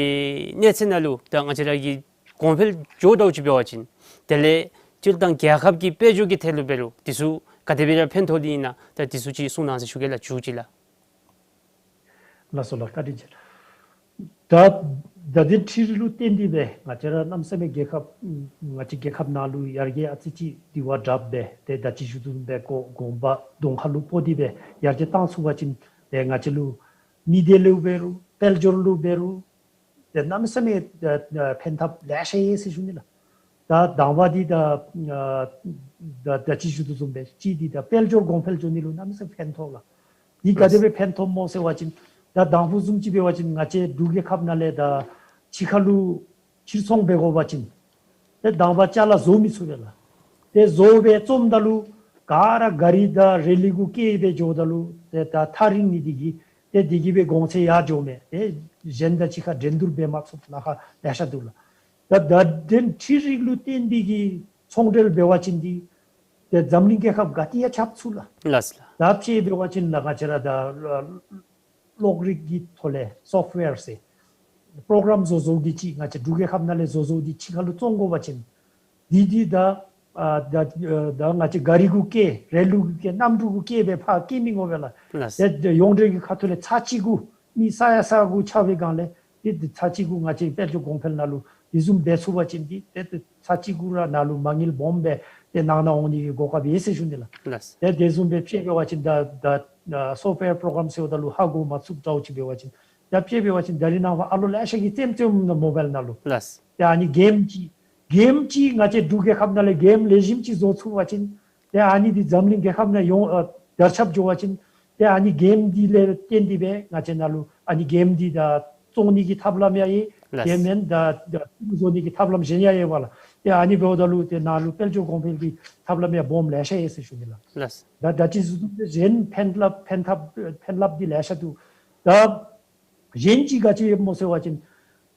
གནས་ཚད་ནང་ལུ་ད་ང་བཅས་ར་གིས་གོང་འཕེལ་འགྱོ་དོ་ཅིག་འབད་བ་ཅིན་དེ་ལས་སྤྱིར་བཏང་རྒྱལ་ཁབ་ཀྱི་དཔལ་འབྱོར་གྱི་ཐད་ལུ་འབད་རུང་དེ་ཚུ་ག་དེ་སྦེ་ར་ཕན་ཐོགས་ཏེ་ཨིན་ན་ད་དེ་ཚུ་ཅིག་གསུང་གནང་ཟེར་ཞུ་གེ་ལགས། མཇུག་ཅིག་ལགས། ལགས་སོ་ལགས། བཀའ་དྲིན་ཆེ། ད་བརྡ་དོན་འཕྲུལ་རིག་ལུ་བརྟེན་ཏེ་སྦེ་ང་བཅས་ར་གནམ་མེད་ས་མེད་རྒྱལ་ཁབ་ང་བཅས་རྒྱལ་ཁབ་ནང་ལུ་ཡར་རྒྱས་ཨ་ཙི་ཅིག་དེ་བ་དྲགཔ་སྦེ་ཏེ་ད་ཅི་ཞུ་དོ་བཟུམ་སྦེ་གོ་གོང་འཕེལ་གདོང་ཁ་ལུ་སྤོ་སྟེ་སྦེ་ཡར་རྒྱས་གཏང་ཚུགས་པ་ཅིན་ཏེ་ང་བཅས་ལུ་མི་སྡེ་ལུ་འབད་རུང་དཔལ་འབྱོར་ལུ་འབད་རུང་ཏེ་གནམ་མེད་ས་མེད་ཨ་ཨ་ཕན་ཐབས་ལེ་ཤ་ཡོད་ཟེར་ཞུ་ནི་ལགས། ད་དང་པ་འདི་ད་ཨ་ད་ད་ཅི་ཞུ་དོ་བཟུམ་སྦེ་གཅིག་འདི་ད་དཔལ་འབྱོར་གོང་འཕེལ་འགྱོ་ནི་ལུ་གནམ་མེད་ས་མེད་ཕན་ཐོགས་ལགས། འདི་ག་དེ་སྦེ་ཕན་ཐོགས་སྨོ་ཟེར་བ་ཅིན་ད་དང་ཕུ་བཟུམ་ཅིག་འབད་བ་ཅིན་ང་བཅས་འབྲུག་རྒྱལ་ཁབ་ནང་ལས་ད་ཕྱི་ཁ་ལུ་ཕྱིར་ཚོང་འབད་དགོ་པ་ཅིན་ཏེ་དང་པ་ཅ་ལ་བཟོ་མི་ཚུགས་པས་ལགས། ཏེ་བཟོ་སྦེ་བཙོངམ་ད་ལུ་ག་ར་ག་རི་དང་རེ་ལི་གུ་བཀལ་སྦེ་འགྱོཝ་ད་ལུ་ཏེ་ད་ཐག་རིང་ནི་འདི་གིས་ཏེ་འདི་གིས་སྦེ་གོང་ཚད་ཡར་འགྱོཝ་མས། ཏེ་གཞན་དང་གཅིག་ཁར་འགྲན་བསྡུར་འབད་མ་ཚུགསཔ་ལཱ་ཁག་ལེ་ཤ་འདུག་ལགས། ད་བརྡ་དོན་འཕྲུལ་རིག་ལུ་བརྟེན་ཏེ་གིས་ཚོང་འབྲེལ་འབད་བ་ཅིན་འདི་ཏེ་འཛམ་གླིང་རྒྱལ་ཁབ་ག་ཏེ་ཡང་ཁྱབ་ཚུགས་ལགས། ལགས་སོ་ལགས། ད་དཔྱེ་འབད་བ་ཅིན་ལགས་ང་བཅས་ར་ད་ཨ་གློག་རིག་གི་ཐོག་ལས་སོཕཊ་ཝེར་ཟེར་པྲོ་གརམ་བཟོ་བཟོཝ་གི་ཅིག་ང་བཅས་འབྲུག་རྒྱལ་ཁབ་ནང་ལས་བཟོ་བཟོཝ་འདི་ཕྱི་ཁ་ལུ་བཙོང་དགོ་པ་ཅིན་འདི་འདི་ད་ཨ་ད་ཨ་ད་ང་བཅས་ག་རི་གུ་བཀལ་རེ་ལི་གུ་བཀལ་གནམ་གྲུ་གུ་བཀལ་སྦེ་ཕར་བཀལ་མི་དགོ་པས་ལགས། ལགས་སོ། ཏེ་ཡོངས་འབྲེལ་གྱི་ཁ་ཐུག་ལས་ཚར་གཅིག་གུ་མི་ས་ཡ་ས་གུ་ཆགས་པའི་སྒང་ལས་ཏེ་འདི་ཚར་གཅིག་གུ་ང་བཅས་དཔལ་འབྱོར་གོང་འཕེལ་ནང་ལུ་དེ་བཟུམ་འབད་ཚུགས་པ་ཅིན་འདི་ཏེ་ཏེ་ཚར་གཅིག་གུ་ར་ནང་ལུ་མ་དངུལ་སྦོམ་སྦེ་ཏེ་ནང་ན་འོང་ནི་གི་གོ་སྐབས་ཡོད་ཟེར་ཞུ་ནི་ལགས། ལགས་སོ། ཏེ་དེ་བཟུམ་སྦེ་དཔྱེ་འབད་བ་ཅིན་ད་ད་ཨ་སོཕཊ་ཝེར་པྲོ་གརམ་ཟེརཝ་ད་ལུ་ཧ་གོ་མ་ཚུགསཔ་འདྲཝ་ཅིག་འབད་བ་ཅིན་ད་དཔྱེ་འབད་བ་ཅིན་ད་རིས་ནངས་པ་ཨ་ལོ་ལེ་ཤ་གིས་རྩེདམོ་རྩེདམོ་མོ་བཱའིལ་ནང་ལུ། ལགས་སོ། ཏེ་ཨ་ནི་གེམ་ཅིག་གེམ་ཅིག་ང་བཅས་འབྲུག་རྒྱལ་ཁབ་ནང་ལས་གེམ་ལེགས་ཤོམ་ཅིག་བཟོ་ཚུགས་པ་ཅིན་ཏེ་ཨ་ནི་འདི་འཛམ་གླིང་རྒྱལ་ཁབ་ནང་ཡོངས་ཨ་དར་ཁྱབ་འགྱོ་བ་ཅིན་ཏེ་ཨ་ནི་གེམ་འདི་ལས་བརྟེན་ཏེ་སྦེ་ང་བཅས་ནང་ལུ་ཨ་ནི་གེམ་འདི་ད་བཙོང་ནི་གི་ཐབས་ལམ་ཡང་ཡོད། ལགས་སོ། དེ་མེན་ད་ད་བཟོ་ནི་གི་ཐབས་ལམ་གཞན་ཡང་ཡོད་པས་ལགས། ཏེ་ཨ་ནི་འབདཝ་ད་ལུ་ཏེ་ནང་ལུ་དཔལ་འབྱོར་གོང་འཕེལ་གྱི་ཐབས་ལམ་ཡང་སྦོམ་ལེ་ཤ་ཡོད་ཟེར་ཞུ་ནི་ལགས། ལགས་སོ། ད་ད་ཅི་ཟེར་གཞན་ཕན་རླབས་ཕན་ཐབས་ཕན་རླབས་འདི་ལེ་ཤ་འདུག། ད་གཞན་ཅིག་ག་ཅི་ཡོདཔ་སྨོ་ཟེར་བ་ཅིན་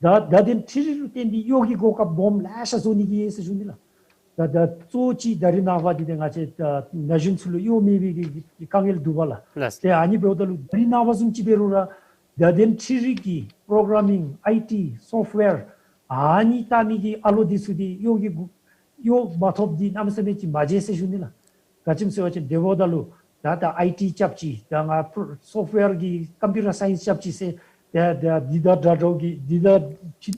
ད་བརྡ་དོན་འཕྲུལ་རིག་ལུ་བརྟེན་ཏེ་གཡོག་གི་གོ་སྐབས་སྦོམ་ལེ་ཤ་བཟོ་ནི་གི་ཡོད་ཟེར་ཞུ་ནི་ལགས། ད་ད་གཙོ་ཅིག་ད་རིས་ནངས་པ་འདི་ཏེ་ང་བཅས་ད་ན་གཞོན་ཚུ་ལུ་གཡོག་མེད་པའི་གི་གི་དཀའ་ངལ་འདུག་པ་ལགས། ལགས། ཏེ་ཨ་ནི་འབདཝ་ད་ལུ་ད་རིས་ནངས་པ་བཟུམ་ཅིག་འབད་རུང་ར་བརྡ་དོན་འཕྲུལ་རིག་གི་པྲོ་གརམ་མིང་ཨའི་ཊི་སོཕཊ་ཝེར་ཨ་ནི་བལྟ་མི་གི་ཨ་ལོ་འདི་ཚུ་འདི་གཡོག་གི་གུ་གཡོག་མ་ཐོབ་འདི་གནམ་མེད་ས་མེད་ཅིག་མ་བརྗེད་ཟེར་ཞུ་ནི་ལགས། ག་ཅི་སྨོ་ཟེར་བ་ཅིན་དེ་འབདཝ་ད་ལུ་ད་ད་ཨའི་ཊི་རྐྱབ་ཅི་ད་ང་པྲོ་སོཕཊ་ཝེར་གྱི་ཀམ་པིའུ་ཊར་སའིནསི་རྐྱབ་ཅི་ཟེར་ད་ད་འདི་ད་དྲག་དྲག་གི་འདི་ད་ཅིག་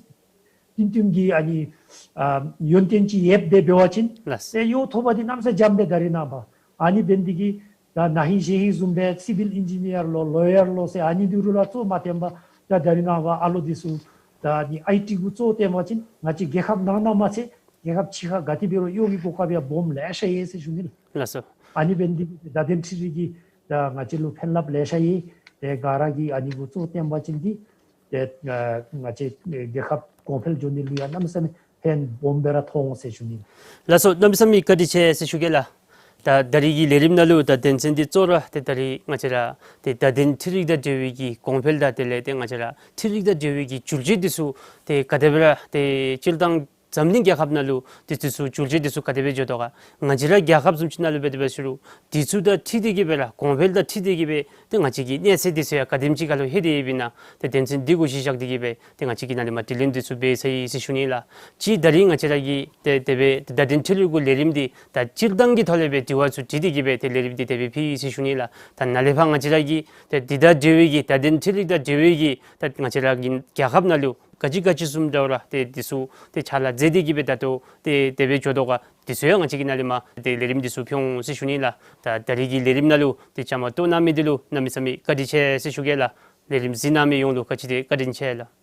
ཏིང་ཏིང་གི་ཨ་ནི་ཨ་ཡོན་ཏན་ཅིག་ཡོདཔ་སྦེ་འབད་བ་ཅིན། ལགས། ཏེ་གཡོག་ཐོབ་པ་འདི་གནམ་མེད་ས་མེད་འཇམ་པས་ད་རིས་ནངས་པ། ཨ་ནི་འབད་ནི་འདི་གིས་ད་ན་ཧིང་གཞེས་ཧིང་བཟུམ་སྦེ་སི་བིལ་ཨིན་ཇི་ནི་ཡར་ལོ་ལོ་ཡར་ལོ་ཟེར་ཨ་ནི་འདི་རུ་ལུ་གཙོ་མ་བཏོན་པར་ད་ད་རིས་ནངས་པ་ཨ་ལོ་འདི་ཚུ་ད་ཨ་ནི་ཨའི་ཊི་གུ་གཙོ་བཏོན་པ་ཅིན་ང་བཅས་རྒྱལ་ཁབ་ནང་ན་མ་ཚད་རྒྱལ་ཁབ་ཕྱི་ཁ་ག་ཏེ་འབད་རུང་གཡོག་གི་གོ་སྐབས་ཡང་སྦོམ་ལེ་ཤ་ཡོད་ཟེར་ཞུ་ནི་ལགས། ལགས་སོ། ཨ་ནི་འབད་ནི་འདི་གིས་བརྡ་དོན་འཕྲུལ་རིག་གིས་ད་ང་བཅས་ལུ་ཕན་རླབས་ལེ་ཤ་ཡོད། ཏེ་ག་ར་གིས་ཨ་ནི་གུ་གཙོ་བཏོན་པ་ཅིན་འདི་ཏེ་ཨ་ང་བཅས་རྒྱལ་ཁབ་གོང་འཕེལ་འགྱོ་ནི་ལུ་ཡང་གནམ་མེད་ས་མེད་ཕན་སྦོམ་སྦེ་ར་ཐོགས་འོང་ཟེར་ཞུ་ནི། ལགས་སོ། གནམ་མེད་ས་མེད་བཀའ་དྲིན་ཆེ་ཟེར་ཞུ་གེ་ལགས། ད་ད་རིས་ཀྱི་ལས་རིམ་ནང་ལུ་ད་དོན་ཚན་འདི་གཙོ་བོ་ར་ཏེ་ད་རིས་ང་བཅས་ར་ཏེ་བརྡ་དོན་འཕྲུལ་རིག་དང་འབྲེལ་བའི་གི་གོང་འཕེལ་དང་དེ་ལས་ཏེ་ང་བཅས་ར་འཕྲུལ་རིག་དང་འབྲེལ་བའི་གི་འགྱུར་བཅོས་འདི་ཚུ་ཏེ་ག་དེ་སྦེ་ར་ཏེ་སྤྱིར་བཏང་འཛམ་གླིང་རྒྱལ་ཁབ་ནང་ལུ་ཏེ་འདི་ཚུ་འགྱུར་བཅོས་འདི་ཚུ་ག་དེ་སྦེ་འགྱོ་དོ་ག། ང་བཅས་ར་རྒྱལ་ཁབ་བཟུམ་ཅིག་ནང་ལུ་འབད་དེ་འབད་ཞུ་རུང་འདི་ཚུ་དང་འཁྲིལ་ཏེ་གིས་སྦེ་ར་གོང་འཕེལ་དང་འཁྲིལ་ཏེ་གིས་སྦེ་ཏེ་ང་བཅས་ཀྱི་གནས་ཚད་འདི་ཚུ་ཡང་ག་དེམ་ཅིག་ཁར་ལུ་ལྷོད་དེ་ཡོདཔ་ཨིན་ན་ཏེ་དོན་ཚན་འདི་གུ་གཞི་བཞག་སྟེ་གིས་སྦེ་ཏེ་ང་བཅས་ཀྱིས་ནཱ་ལས་མར་དྲི་ལན་འདི་ཚུ་འབད་ཚར་ཡི་ཟེར་ཞུ་ནི་ལགས། ཅིག་ད་རིས་ང་བཅས་ར་གི་ཏེ་དེ་སྦེ་ཏེ་བརྡ་དོན་འཕྲུལ་རིག་གི་ལས་རིམ་འདི་ད་སྤྱིར་བཏང་གི་ཐོག་ལས་སྦེ་དྲི་བ་ཚུ་དྲི་སྟེ་གིས་སྦེ་ཏེ་ལས་རིམ་འདི་དེ་སྦེ་ཕུལ་ཡི་ཟེར་ཞུ་ནི་ལགས། ད་ནཱ་ལས་ཕར་ང་བཅས་ར་གི་ཏེ་འདི་དང་འབྲེལ་བའི་གི་བརྡ་དོན་འཕྲུལ་རིག་དང་འབྲེལ་བའི་གི་ད་ང་བཅས་ར་གི་རྒྱལ་ཁབ་ནང་ལུ་ག་ཅི་ག་ཅི་བཟུམ་འདྲཝ་ར་ཏེ་འདི་ཚུ་ཏེ་ཕྱག་ལཱ་མཛད་དེ་གིས་སྦེ་ད་ལྟོ་ཏེ་དེ་སྦེ་འགྱོ་དོ་ག། འདི་ཚུ་ཡང་ང་བཅས་ཀྱིས་ནཱ་ལས་མར་ཏེ་ལས་རིམ་འདི་ཚུ་ཕུལ་འོང་ཟེར་ཞུ་ནི་ལགས། ད་ད་རིས་ཀྱི་ལས་རིམ་ནང་ལུ་ཏེ་བཅའ་མར་གཏོགས་གནང་མི་འདི་ལུ་གནམ་མེད་ས་མེད་བཀའ་དྲིན་ཆེ་ཟེར་ཞུ་གེ་ལགས། ལས་རིམ་གཟིགས་གནང་མི་ཡོངས་ལུ་ག་ཅི་དེ་བཀའ་དྲིན་ཆེ་ལགས།